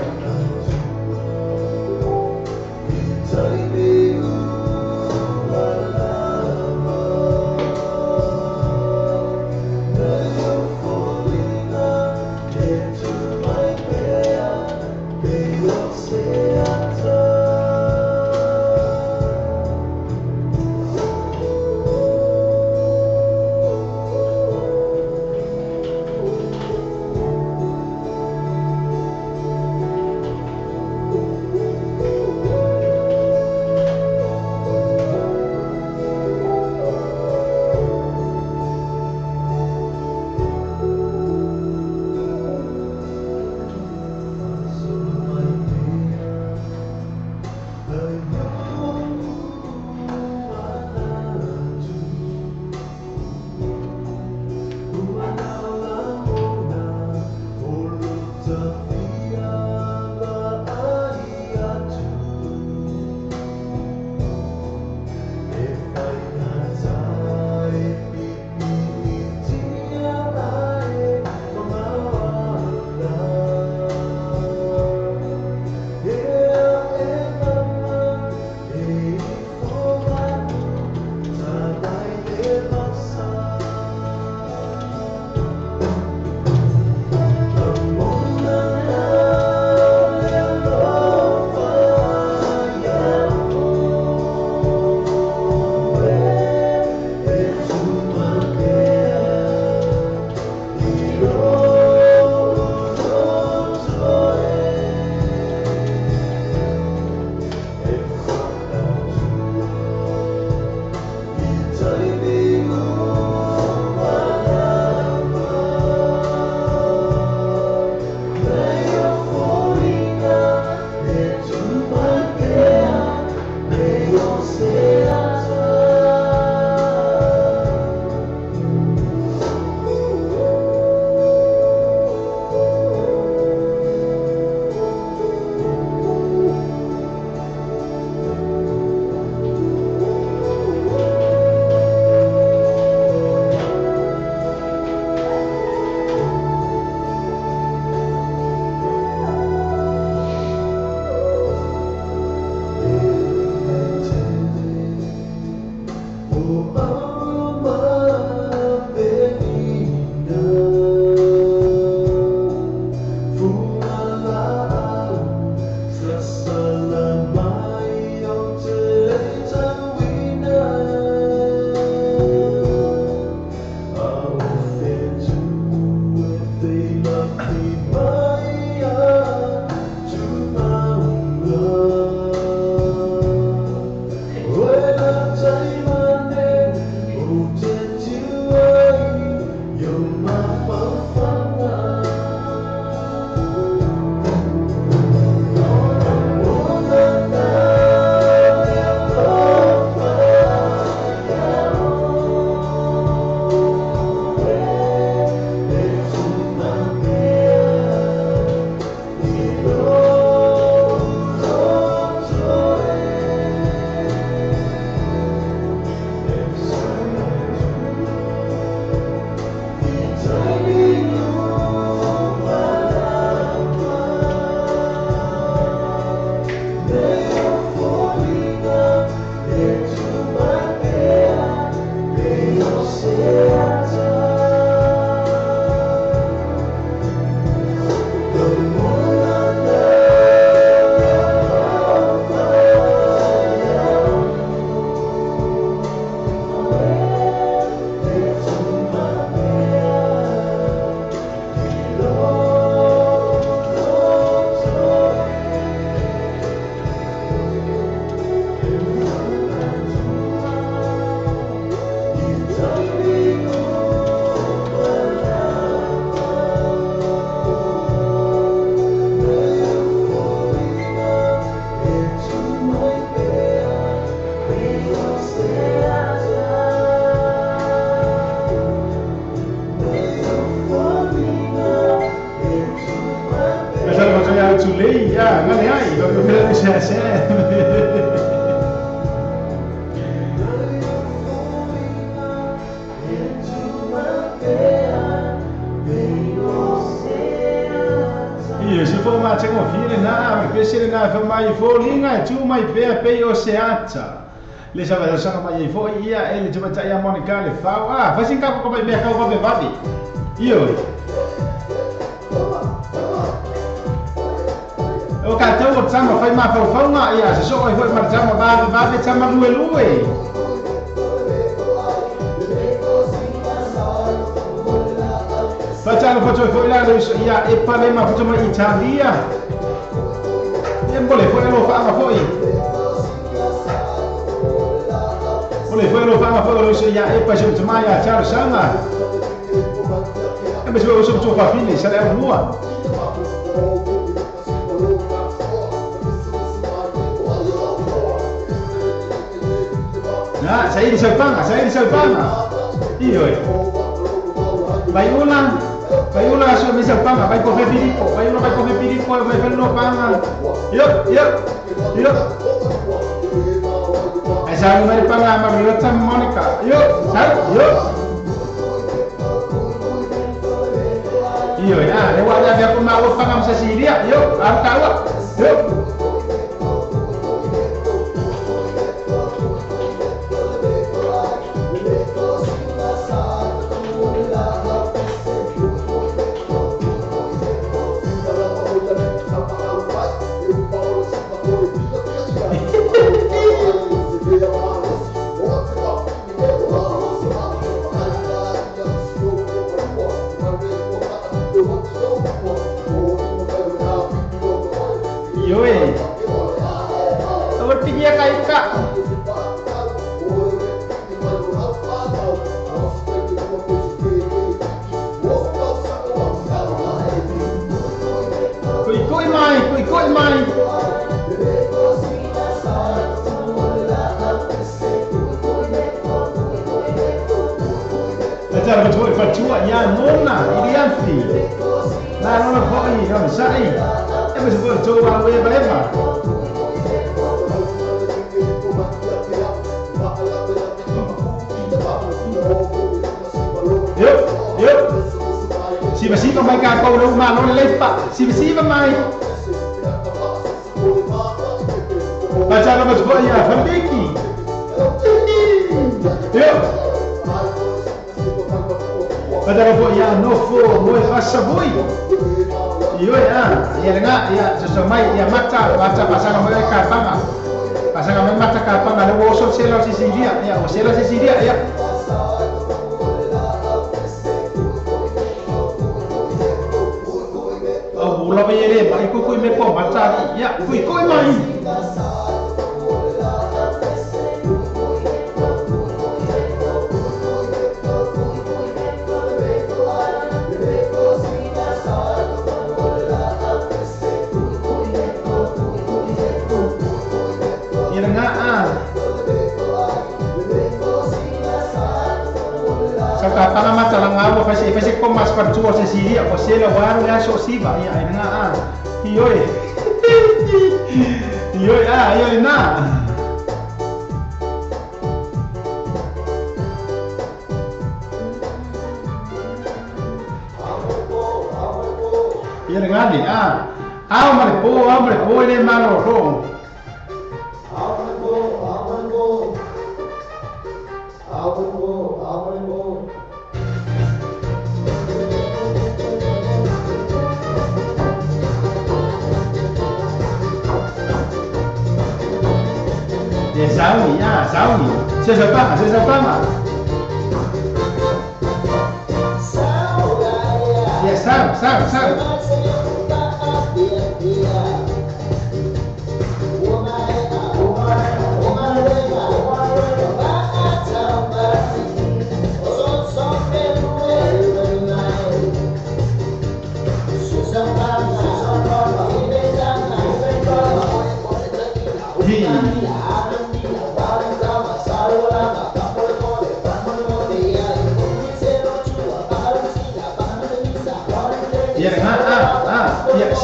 Ya, ngale ai, lo que me se hace. E se for ma tengo fine na, me pese na fa mai folinga tu mai pe pe o se acha. Le sa va sa mai fo ia ele te vai ia Monica le fa. Ah, fa sin capo come me ca va va. Io. O ka tau o tama whai mawhauwhaunga ia, se so oi hoi mara tama vave vave tama lue lue. Whatalo whatoi foi la le ia e pale ma whatoma Italia. E mbole foi alo whaanga foi. Mbole foi alo whaanga foi alo ia e pa se utamai a taro sanga. E me se o so tu whawhine sa le au mua. Ah, sair di saupanga, sair di saupanga. Io. Vai una su mi saupanga, vai coger pirico, vai uno vai coger pirico, vai fer no panga. Io. Esa numero panga Margarita Monica. Io, sai, io. Io, ya, le voy a ver con agua panga Cecilia. Io, agua. Io.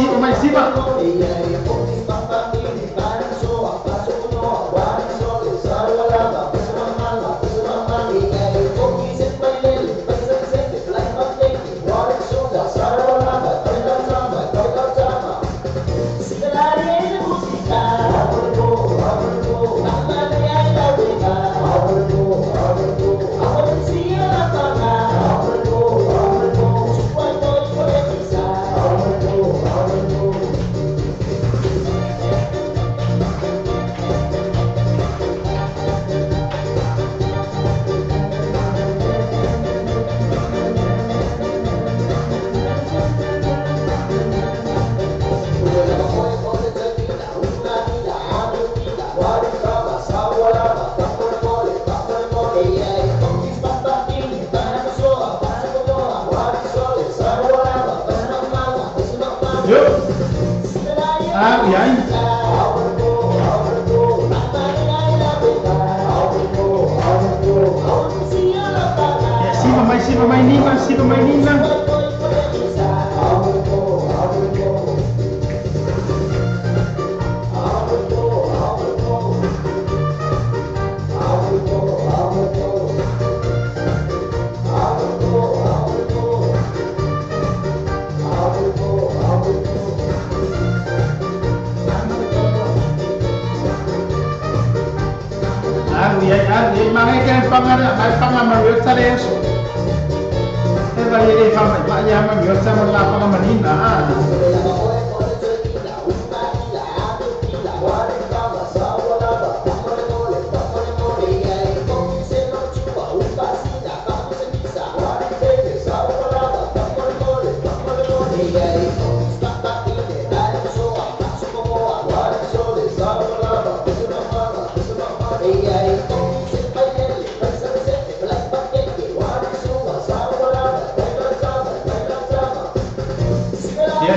Siva mai siva. Siva mai nina, siva mai nina.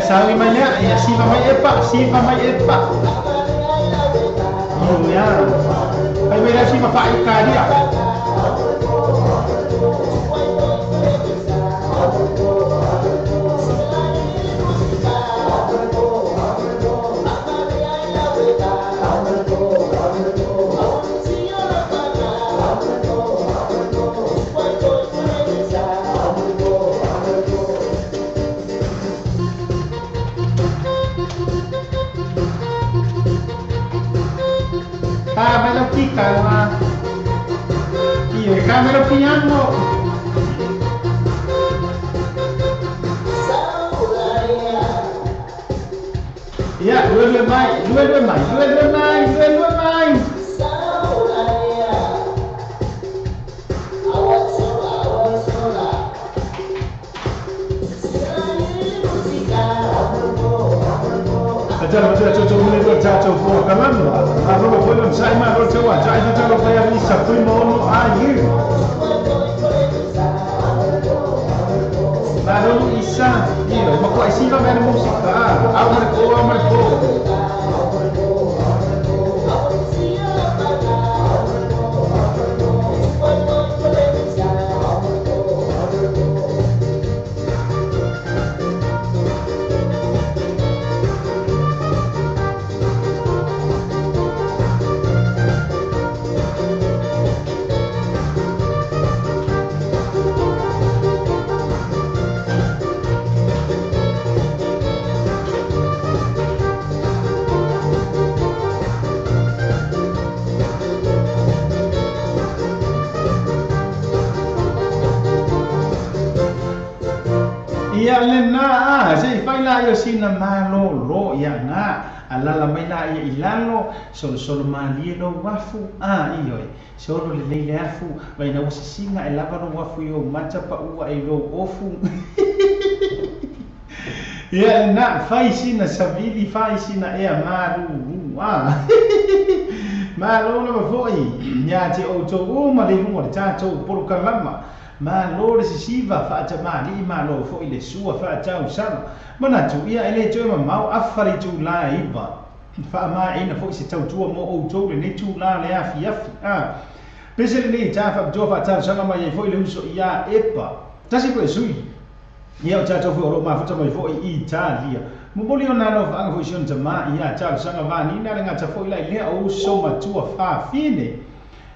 Sabi mai lea, ia siva mai epa, siva mai epa. Oh ya. Ai mai lea siva pa ikaria. Camero piano. Ya, dua mai, dua mai, dua mai, dua mai. Ia lena, se fai la io sina malo lo ia nga alala mai la ia ilalo solo solo malie lo wafu a io solo le le afu vai na usisinga e lava lo wafu io macha pa ua e lo ofu ia na fai sina savili fai sina e malu a malo lo foi ia te o to o ma le mo ta to por kalama malo le sisiva fa ma li malo fo ile sua fa tau sana mana tu ia ele tu ma mau afari tu la iba fa ma ina fo se tau tua mo o to le ne tu la le afi afi a pese le ta fa jo fa tau sana ma ye fo ile uso ia epa tasi ko sui ia o ta to fo ro ma fo ta mai fo Italia Momoli o nā alofaʻaga foʻi si ona tamā iā talosaga vanina le gata foʻi la i lea o uso matua fafine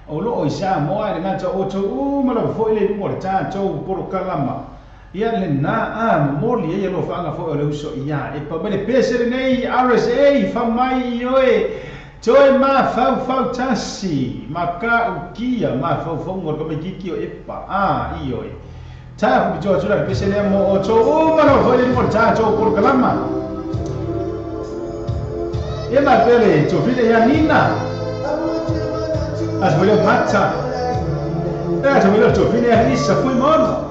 o loo i Samoa e le gata o outou uma lava foʻi le i luga o le tatou polokalama. Ia lenā a momoli ai alofaʻaga foʻi o le uso iā Epa mai le pese lenei RSA famai i oe toe mafaufau tasi makaukia mafaufauga o le kamaikiki o Epa a i oe ta fupitoa atu la le pese lea mo outou uma lava foʻi le i luga o le tatou polokalama. Ia mapea le tofile ia Nina aso lea Mata e aso lea tofile ia Lisa Fuimono.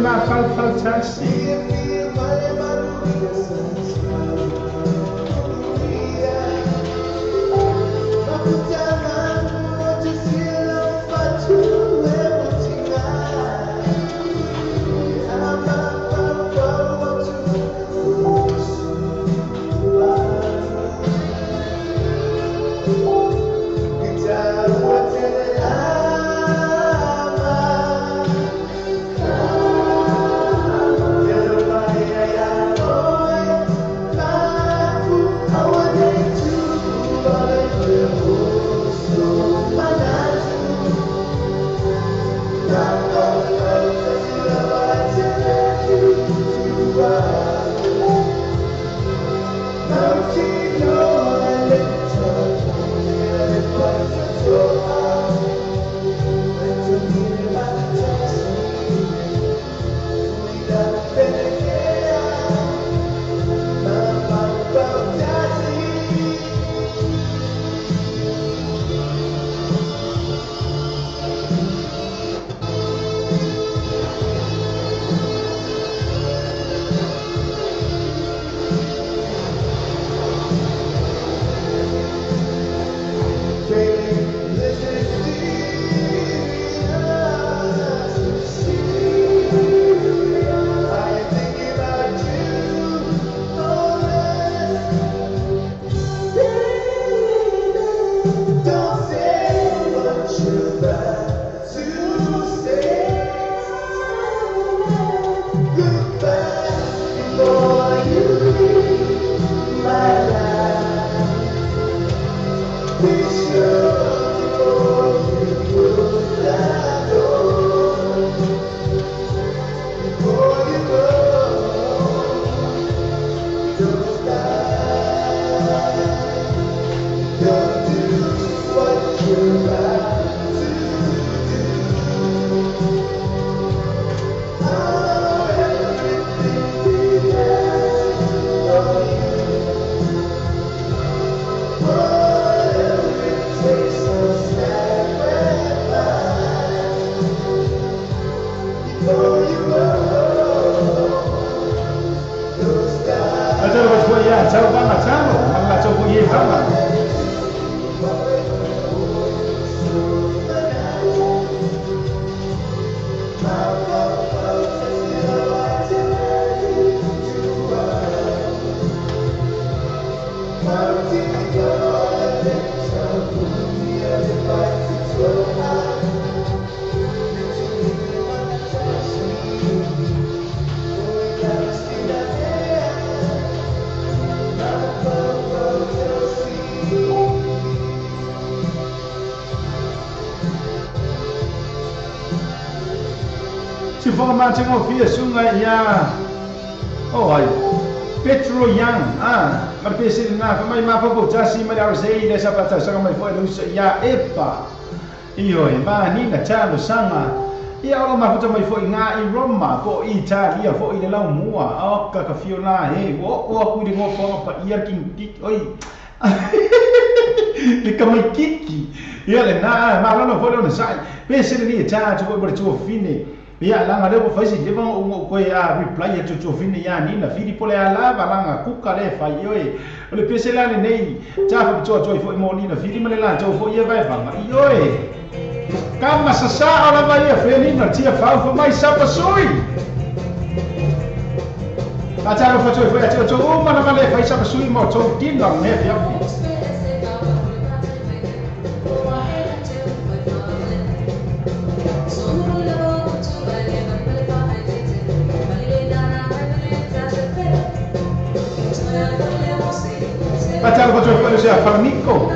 Mafaufau tasi. Si foga matenga o fia sunga ia. Oh ai. Petro Young, ma le pese na fa mai ma fa tasi ma le sei le sa pata sa mai foi le ia epa. Io e ma ni na talo sanga. Ia o ma futa mai foi nga i Roma po Italia foi le lau mua. O ka ka fiona he. O o ku de ngo fo pa ia king tik oi. Le ka mai kiki. Ia le na ma lo no foi no sai. Pese le ni ta tu foi tu fine. Ia langa le fai si leva o ko ia reply tu tu fine ia ni na fili pole ala va langa kuka le fai oi. O le pese la le nei ta fa tu tu foi mo ni na fili ma le la tu foi ia vai va. Oi. Kama sasa ola vai a feli na tia fa fa mai sapa sui. A ta fa tu foi a tu o ma na le fai sapa sui mo tu tin lang ne fia. Patalo fa tu foi a Farmico.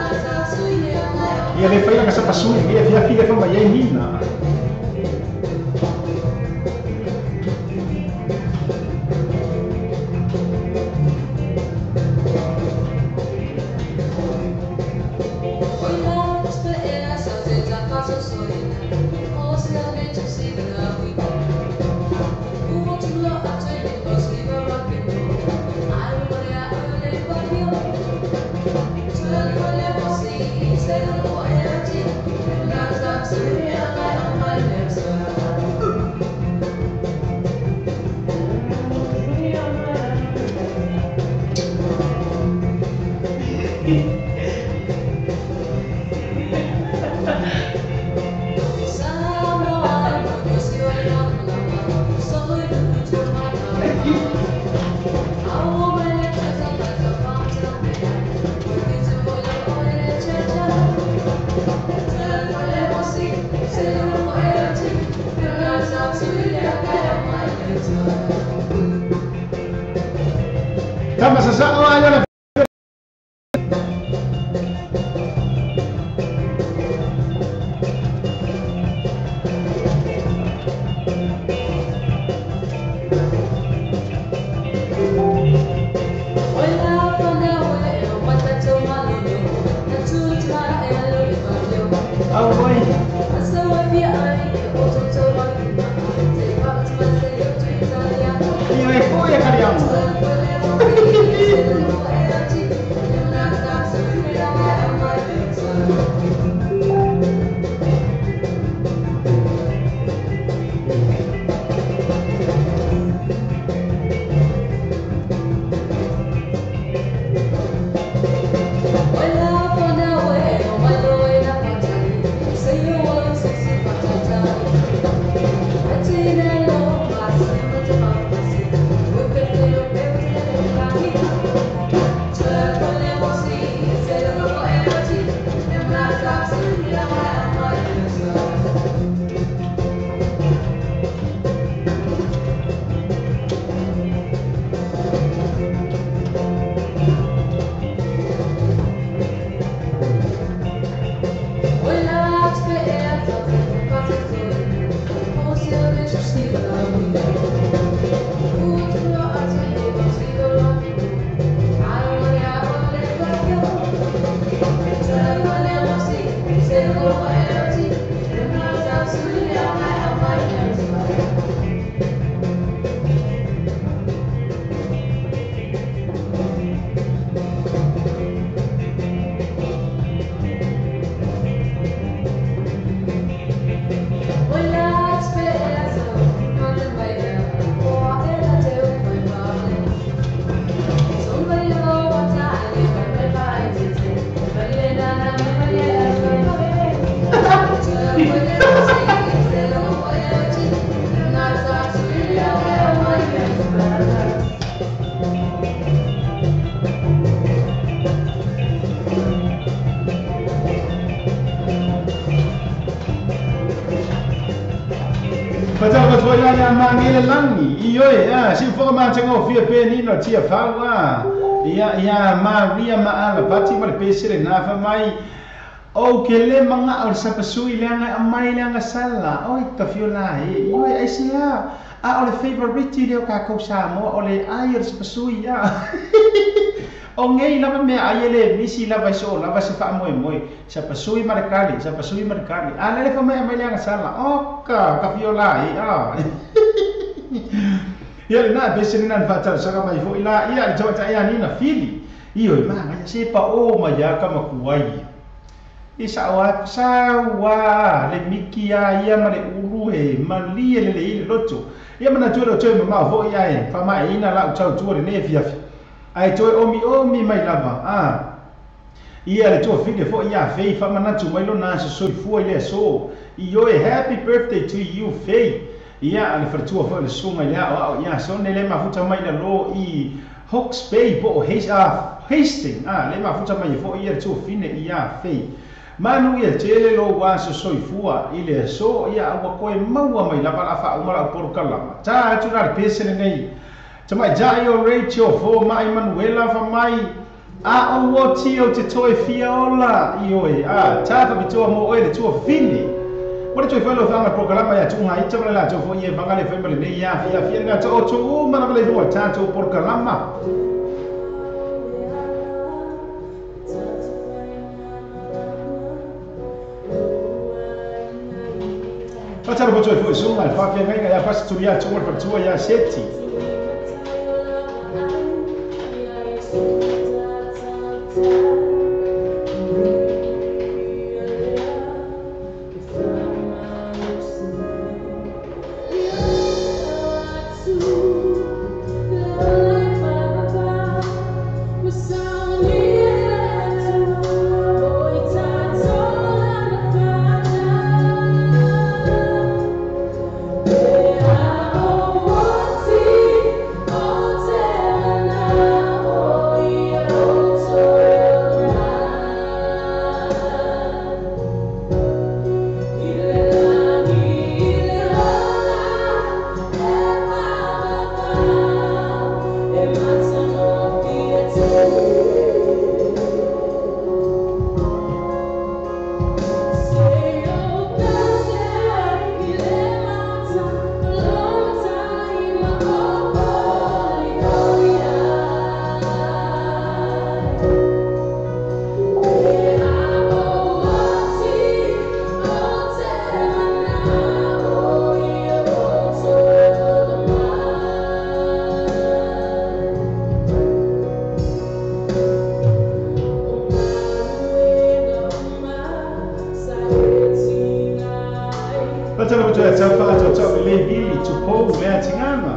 E ele foi na casa sua, e a filha foi uma menina. Tama sa sa o Ia mangele langi ioe a si foga matenga o fia pe ni no tia faua ia ia Maria ma ala pati ma le pese le na fa mai O ke le manga o le sapasui le anga amai le anga sala oi ka fiola e oi ai se a o le favorite le o ka Samoa o le ai o le sapasui ia. O ngei lava mea ai ele misi lava so lava se fa moe moe sapasui markali sapasui markali a le fa mai mai le anga sala o ka fiola e a. Ia le na bese ni nan fa ta saka mai fo ila ia le tau ia ni na fili io ma nga se pa o ma ya ka makuai. Isa wa sa wa le miki ia ma le ulu e malie le le ile loto ia mana tu lo tu ma fo ia e fa mai ina la tau tu le ne fia fia ai toe omi omi mai lava a ia le tu fine fo ia fei fa mana tu mai lo na so fu ile so io e happy birthday to you fei ia le fa tu fo le sunga ia o ia so ne le ma futa mai le lo i Hawke's Bay po Hastings a le ma futa mai fo ia le tu fine ia fei Manu ia tele lo waso soifua ile so ia ua koe maua mai lava la fa umara porokalama. Ta atu la pese nei. Tamai jai o Rachel fo mai Manuela fa mai a o oti o te toe fia ola i oe a ta fa bitoa mo oe le tua fini. Mo le toe fo lo fa porokalama ia tunga i tamala la to fo ia vanga le fa male nei ia fia fia nga to o mana le fo ta to porokalama. Fatalo po toe foi sunga le whawhia ngai ia pasituria tunga le patua ia seti. Fatalo po toe tau wha tau le vili tu pou le atingana.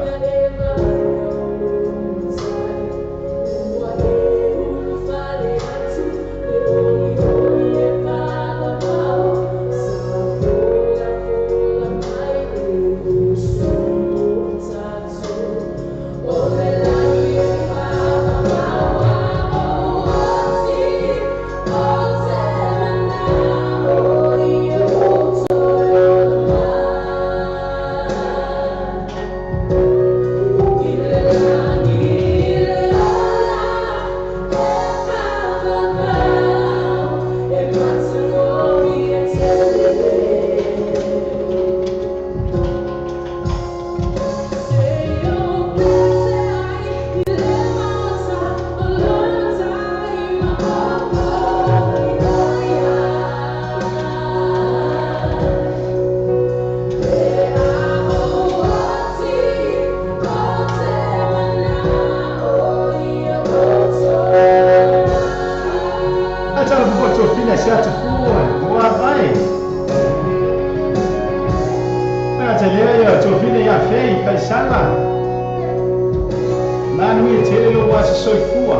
Manu ia tele lo wasa soifua.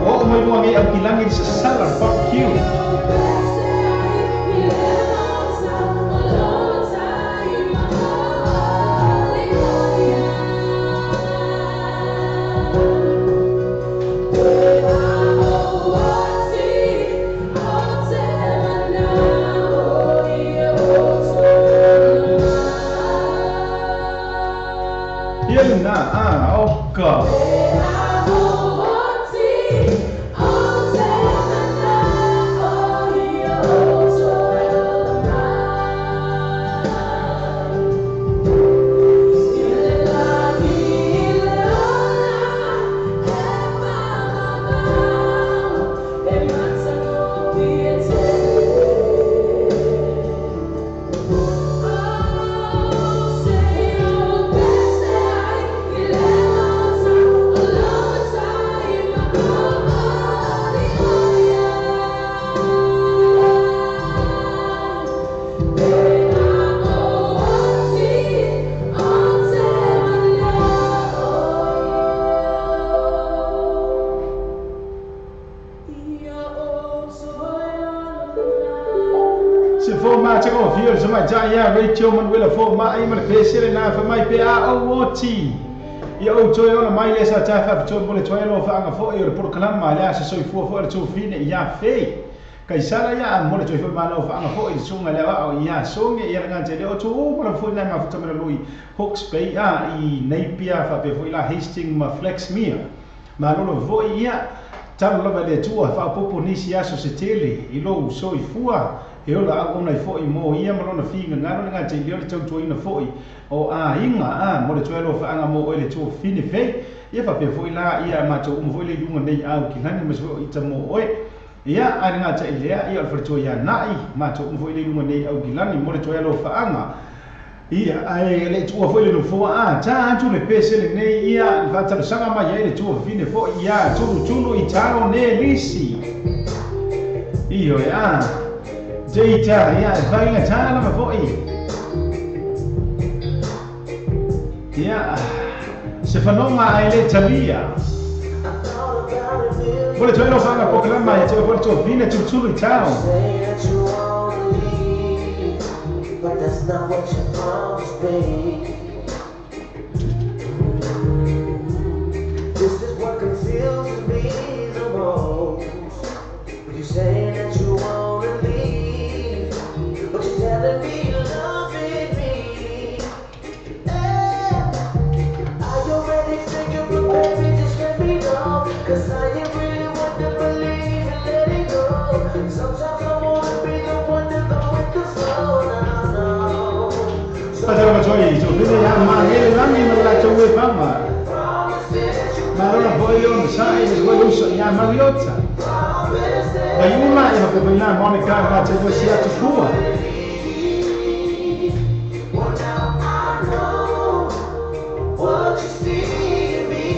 O mai lua ngai au kilangi sa sala barbecue. Ia oh God. fio le tamaitai ia Rachel Manuela Foma'i ma le pesele na fai mai pe a o oti. Ia ou toe ola mai le sa tafa fitoa mo le toelo whaanga foi o le porokalama le asa soifua foi le tofine ia fei. Kaisala ia mo le toe foi malo whaanga foi le sunga le wao ia songe ia le ngante le oto o mo le foi nai mafuta mena lui Hawke's Bay a i Napier whape foi la Hastings ma Flaxmere. Malolo foi ia talo lava le tua whaopopo nisi aso se tele i lou soifua e ola au ona i foi mo ia malona whinga ngaro le ngante le o le tautuaina foi o a inga a mo le tuelo whaanga mo oe le tua whine fei ia whapea foi la ia mātou umu foi le lunga nei au ki lani mas foi ita mo oe ia a le ngata i lea ia o le whaletua ia nai mātou umu foi le lunga nei au ki lani mo le tuelo whaanga ia ai le tua foi le nufoa a tā atu le pese le nei ia le whatalusanga mai ia le tua whine foi ia tulu tulu i talo ne lisi iyo ia Deita ia e whainga tāna ma foi ia se whanonga ai le talia mo le toelo whanga pokalama ia te whale tua whine tulu tulu i talo. But that's not what you promised me. This is what confuses me the most. You say that you wanna leave, but you're telling me you love me. Hey, I already figured, but baby, just let me know. 'Cause I ain't really want to believe and let it go. Sometimes I wanna be the one to go with the flow. Patara matoi, so vile ya ma hele langi ma la tau e fama. Ma lona foi on sai le foi uso ya Mariota. Vai uma e ma pe la Monica ma te foi sia tu fua. What you see in me,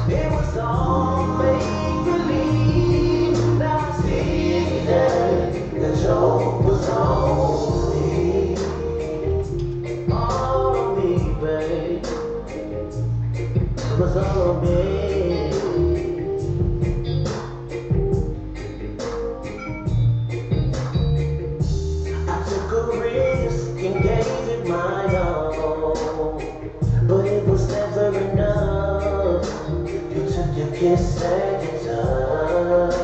it was all make believe. Now I see that the joke was on me, all on me, babe. It was all on me. I took a risk and gave it my all, but it was never enough. You took your kiss and your touch,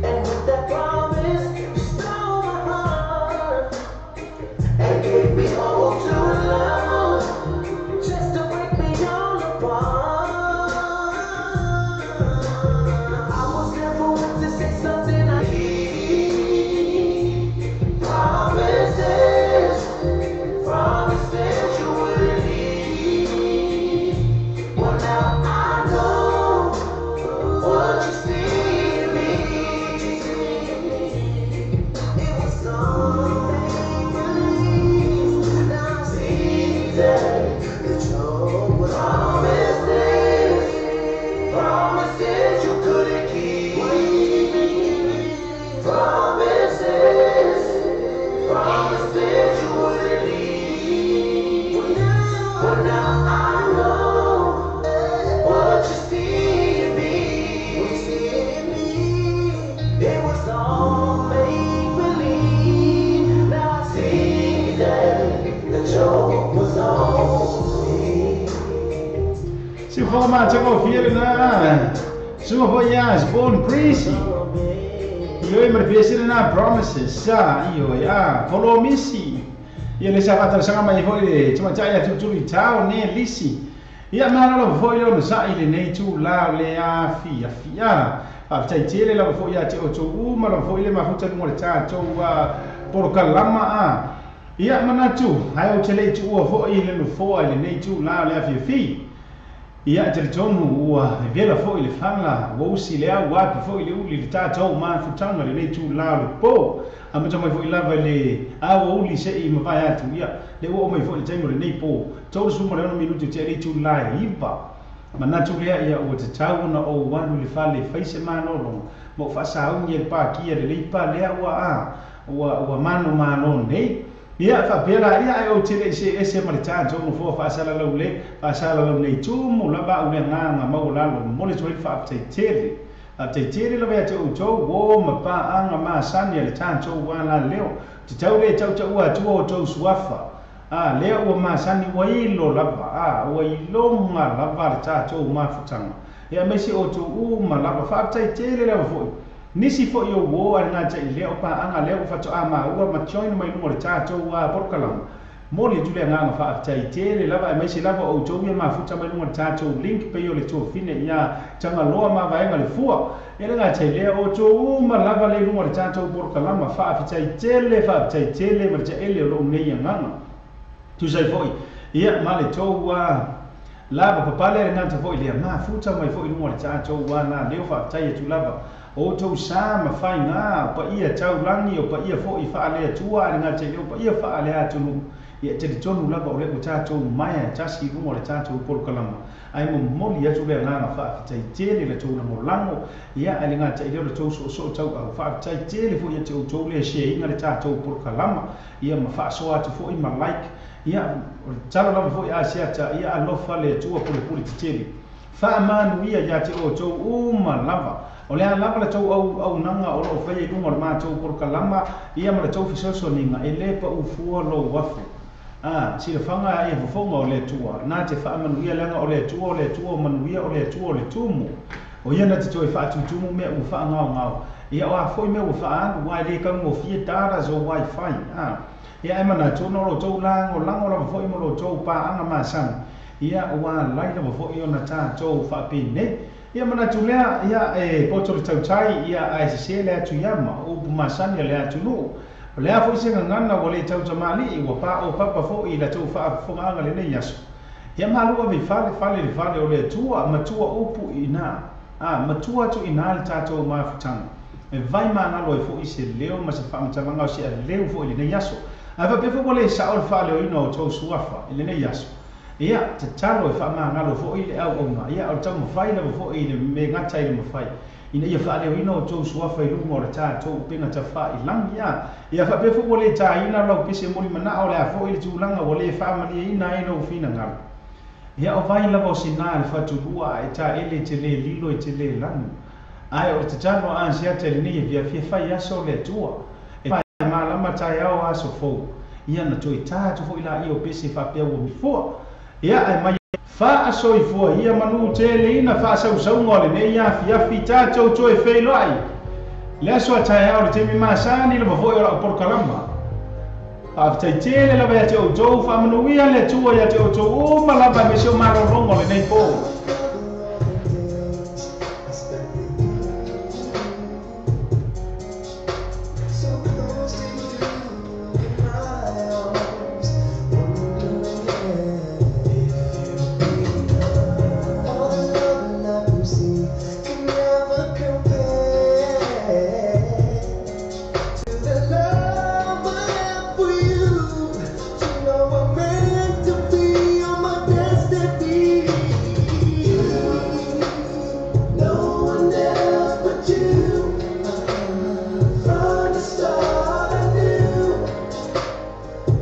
and with that promise, you stole my heart and gave me hope to love, just to break me all apart. I was never one to say something I need. Promises, promises you wouldn't leave. Well, now I know what you see in me. It was all make believe. Now I see that the joke was promises, promises you couldn't keep. Promises, promises you wouldn't leave. Well, now I know what you see in me. It was all make believe. Now I see that the joke was on me. Se for ma te ko fiele na. Suma foi ia Born Breezy. Io e le na promises sa io ia polo misi. Ia le sa fatalosanga mai foi le tamaitai ia tutulu i tao ne lisi. Ia malolo foi le sa i lenei tula le afi afia. Faafetai tele lava foi ia te outou uma lava foi le mafuta luga o le tatou porokalama a. Ia manatu ai ou te le tuua foi le nofoa i lenei tula le afiafi. Ia te tonu ua vela foi le fala ua usi le au api foi le uli le tatou mafutaga lenei tula le po. Amata mai foi lava le au uli se i mavae atu ia le ua o mai foi le taimi o lenei po. 36 minuti te le tula e iva. Manatu lea ia ua tatau ona ou alu le fale fai se malolo ma ou faasauni e le pakia le leipa lea ua a ua mano malo nei. Ia faapea la ia ai ou te le se ese ma le tatou nofoa faasalalau le faasalalau nei tumu lava au le agaga maualalo mo le toe faafetai tele. A te tele lava ia te outou uō ma paaga masani a le tatou alaleo. Tatau lē tautaua atua outou suafa. A lea ua masani ua ilo lava. A ua iloga lava le tatou mafutaga. E aemaise outou uma lava faafetai tele lava foʻi. Nisi foʻi o uō a le gataʻi lea o paaga lea ua faatoā maua ma join mai luga o le tatou polokalama. Moli atu le agaga faafetai tele lava aemaise lava outou ia mafuta mai luga o le tatou link pei o le tofine ia Tagaloa ma vaega le fua. E le gataʻi lea outou uma lava le luga o le tatou polokalama faafetai tele ma le taele o lou nei agaga. Tusa ai foʻi ia ma le tou lava papale le gata foʻi lea mafuta mai foʻi luga o le tatou alaleo faafetai atu lava. Outou sa ma faigā o paia taulagi o paia foʻi faaleatua a le gataʻi lea o paia faaleatunuu. Ia talitonu lava o lea ua tatou maea tasi i luga o le tatou polokalama. Ae momoli atu le agaga faafetai tele le tou lagolago ia ae le gataʻi lea o le tou soosoo tauau faafetai tele foʻi ia te outou le share-ina le tatou polokalama ia ma faasoa atu foʻi ma like ia o le tatalo lava foʻi Asiata ia alofa le Atua pulepule tetele. Faamanuia ia te outou uma lava. O le a lava le tou auaunaga o loo faia i luga o le matou polokalama ia ma le tou fesoasoaniga e lē paʻu fua lou afu. A silafaga ia fofoga o le Atua na te faamanuia leaga o le Atua o le Atua o manuia o le Atua o le tumu. O ia na te toe faatutumu mea ua faagaogao. Ia o a foʻi mea ua faaalu uae lē taugofie data o wifi. A ia ae manatu ona o loutou lagolago lava foʻi ma loutou paaga masani. Ia ua alai lava foʻi ona tatou faapenei. Ia manatu lea ia e poto le tautai ia ae sesē le atu iama o upu masani a le atunuu. O le a foʻi se gagana ua lē tautamāliʻi ua paʻo papa foʻi i latou faafofogaaga lenei aso. Ia malu ave i fale fale le fale o le Atua matua upu iinā. A matua atu iinā le tatou mafutaga. E vai magalo ai foʻi se leo ma se faamatalaga o se aleu foʻi lenei aso. Ae faapea foʻi ua lē saʻo le faaleoina o tou suafa i lenei aso. Ia tatalo e faamagalo foʻi le auauna. Ia o le taumafai lava foʻi i le me gata i le mafai. Ina ia faaleoina outou suafa i luga o le tatou upega tafailagi. A ia faapea foʻi ua lē tāina lau pese mulimanaʻo o le a foʻi le tulaga ua lē faamalieina ai lou finagalo. Ia o vai lava o sinā le fatulua ae taele te lē lilo i te lē lanu. Ae o le tatalo a Asiata i lenei afiafi e fai aso o le Atua. E malama taeao aso fou. Ia na toe tā atu foʻi laia o pese faapea ua mifoa. Ia ae mai faasoifua ia manu teleina faasausauga o lenei afiafi tatou toe feiloai. Le aso a taeao le taimi masani lava foʻi o lau polokalama. Faafetai tele lava ia te outou faamanuia le Atua ia te outou uma lava aemaise o malologa o lenei po. So close to you in my arms, wondering if you'd be mine. All the love and I perceive can never compare to the love I have for you. To know I'm meant to be on my destiny. No one else but you. From the start, I knew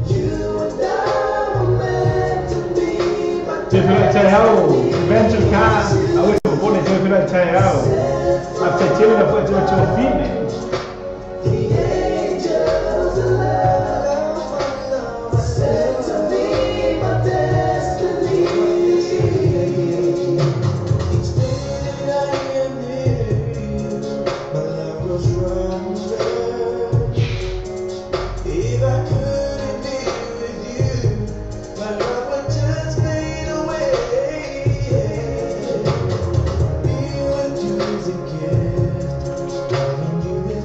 you and I were meant to be my Toe feiloai taeao Adventure Car aua e popole toe feiloai taeao. Faafetai tele lava foʻi atu tofine. The angels of love sent to be my destiny. Each day that I am near you, my love grows stronger. If I couldn't be with you, my love would just fade away. Being with you is a gift, loving you is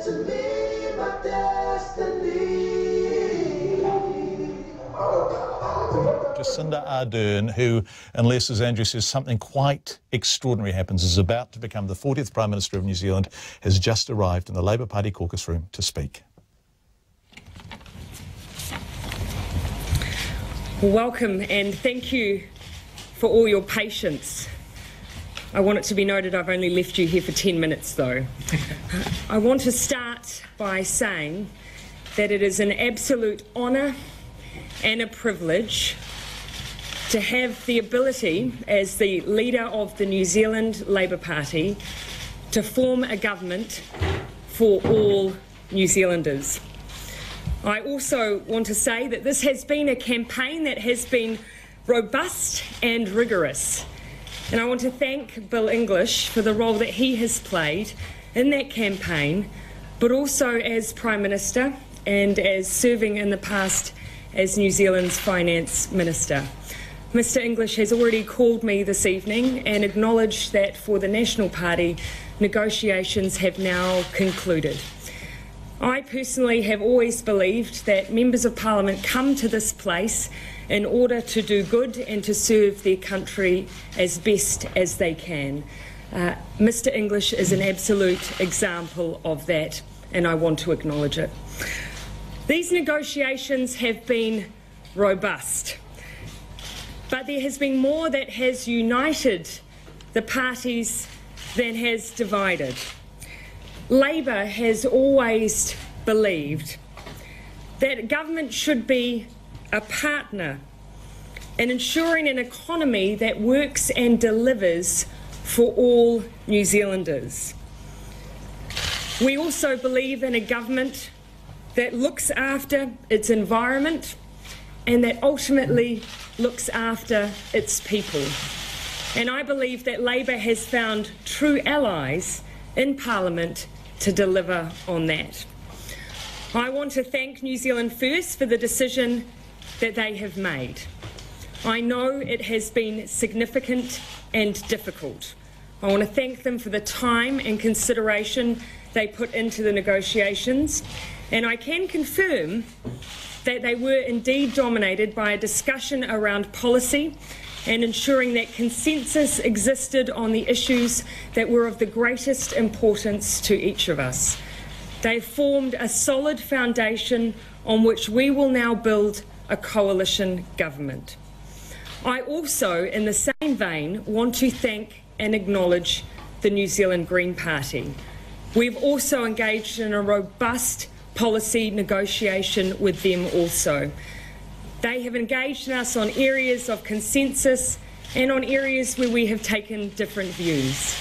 to me my destiny. Jacinda Ardern, who, unless, as Andrew says, something quite extraordinary happens, is about to become the 40th Prime Minister of New Zealand, has just arrived in the Labour Party caucus room to speak. Welcome and thank you for all your patience. I want it to be noted I've only left you here for 10 minutes though. I want to start by saying that it is an absolute honour and a privilege to have the ability, as the leader of the New Zealand Labour Party, to form a government for all New Zealanders. I also want to say that this has been a campaign that has been robust and rigorous. And I want to thank Bill English for the role that he has played in that campaign, but also as Prime Minister and as serving in the past as New Zealand's Finance Minister. Mr English has already called me this evening and acknowledged that for the National Party, negotiations have now concluded. I personally have always believed that members of Parliament come to this place in order to do good and to serve their country as best as they can. Mr English is an absolute example of that, and I want to acknowledge it. These negotiations have been robust, but there has been more that has united the parties than has divided. Labour has always believed that government should be a partner in ensuring an economy that works and delivers for all New Zealanders. We also believe in a government that looks after its environment and that ultimately looks after its people. And I believe that Labour has found true allies in Parliament to deliver on that. I want to thank New Zealand First for the decision that they have made. I know it has been significant and difficult. I want to thank them for the time and consideration they put into the negotiations, and I can confirm that they were indeed dominated by a discussion around policy and ensuring that consensus existed on the issues that were of the greatest importance to each of us. They formed a solid foundation on which we will now build a coalition government. I also, in the same vein, want to thank and acknowledge the New Zealand Green Party. We've also engaged in a robust policy negotiation with them also. They have engaged in us on areas of consensus and on areas where we have taken different views.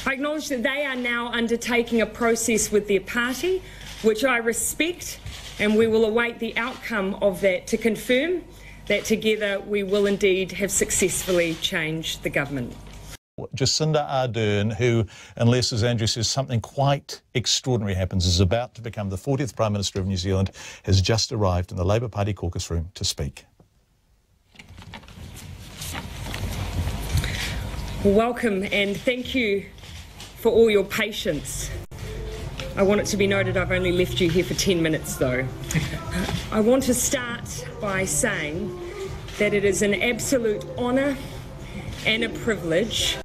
I acknowledge that they are now undertaking a process with their party, which I respect, and we will await the outcome of that to confirm that together we will indeed have successfully changed the government. Jacinda Ardern, who, unless, as Andrew says, something quite extraordinary happens, is about to become the 40th Prime Minister of New Zealand, has just arrived in the Labour Party caucus room to speak. Welcome and thank you for all your patience. I want it to be noted I've only left you here for 10 minutes though. I want to start by saying that it is an absolute honour and a privilege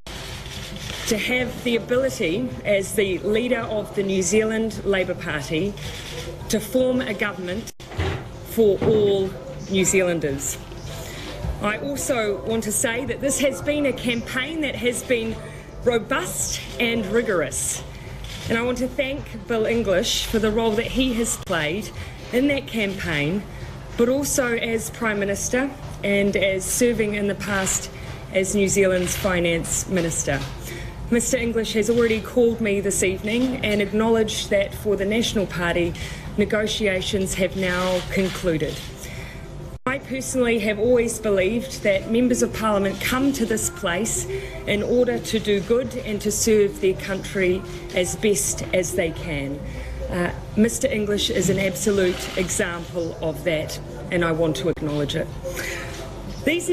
to have the ability, as the leader of the New Zealand Labour Party, to form a government for all New Zealanders. I also want to say that this has been a campaign that has been robust and rigorous. And I want to thank Bill English for the role that he has played in that campaign, but also as Prime Minister and as serving in the past as New Zealand's Finance Minister. Mr English has already called me this evening and acknowledged that for the National Party, negotiations have now concluded. I personally have always believed that members of Parliament come to this place in order to do good and to serve their country as best as they can. Mr English is an absolute example of that, and I want to acknowledge it. These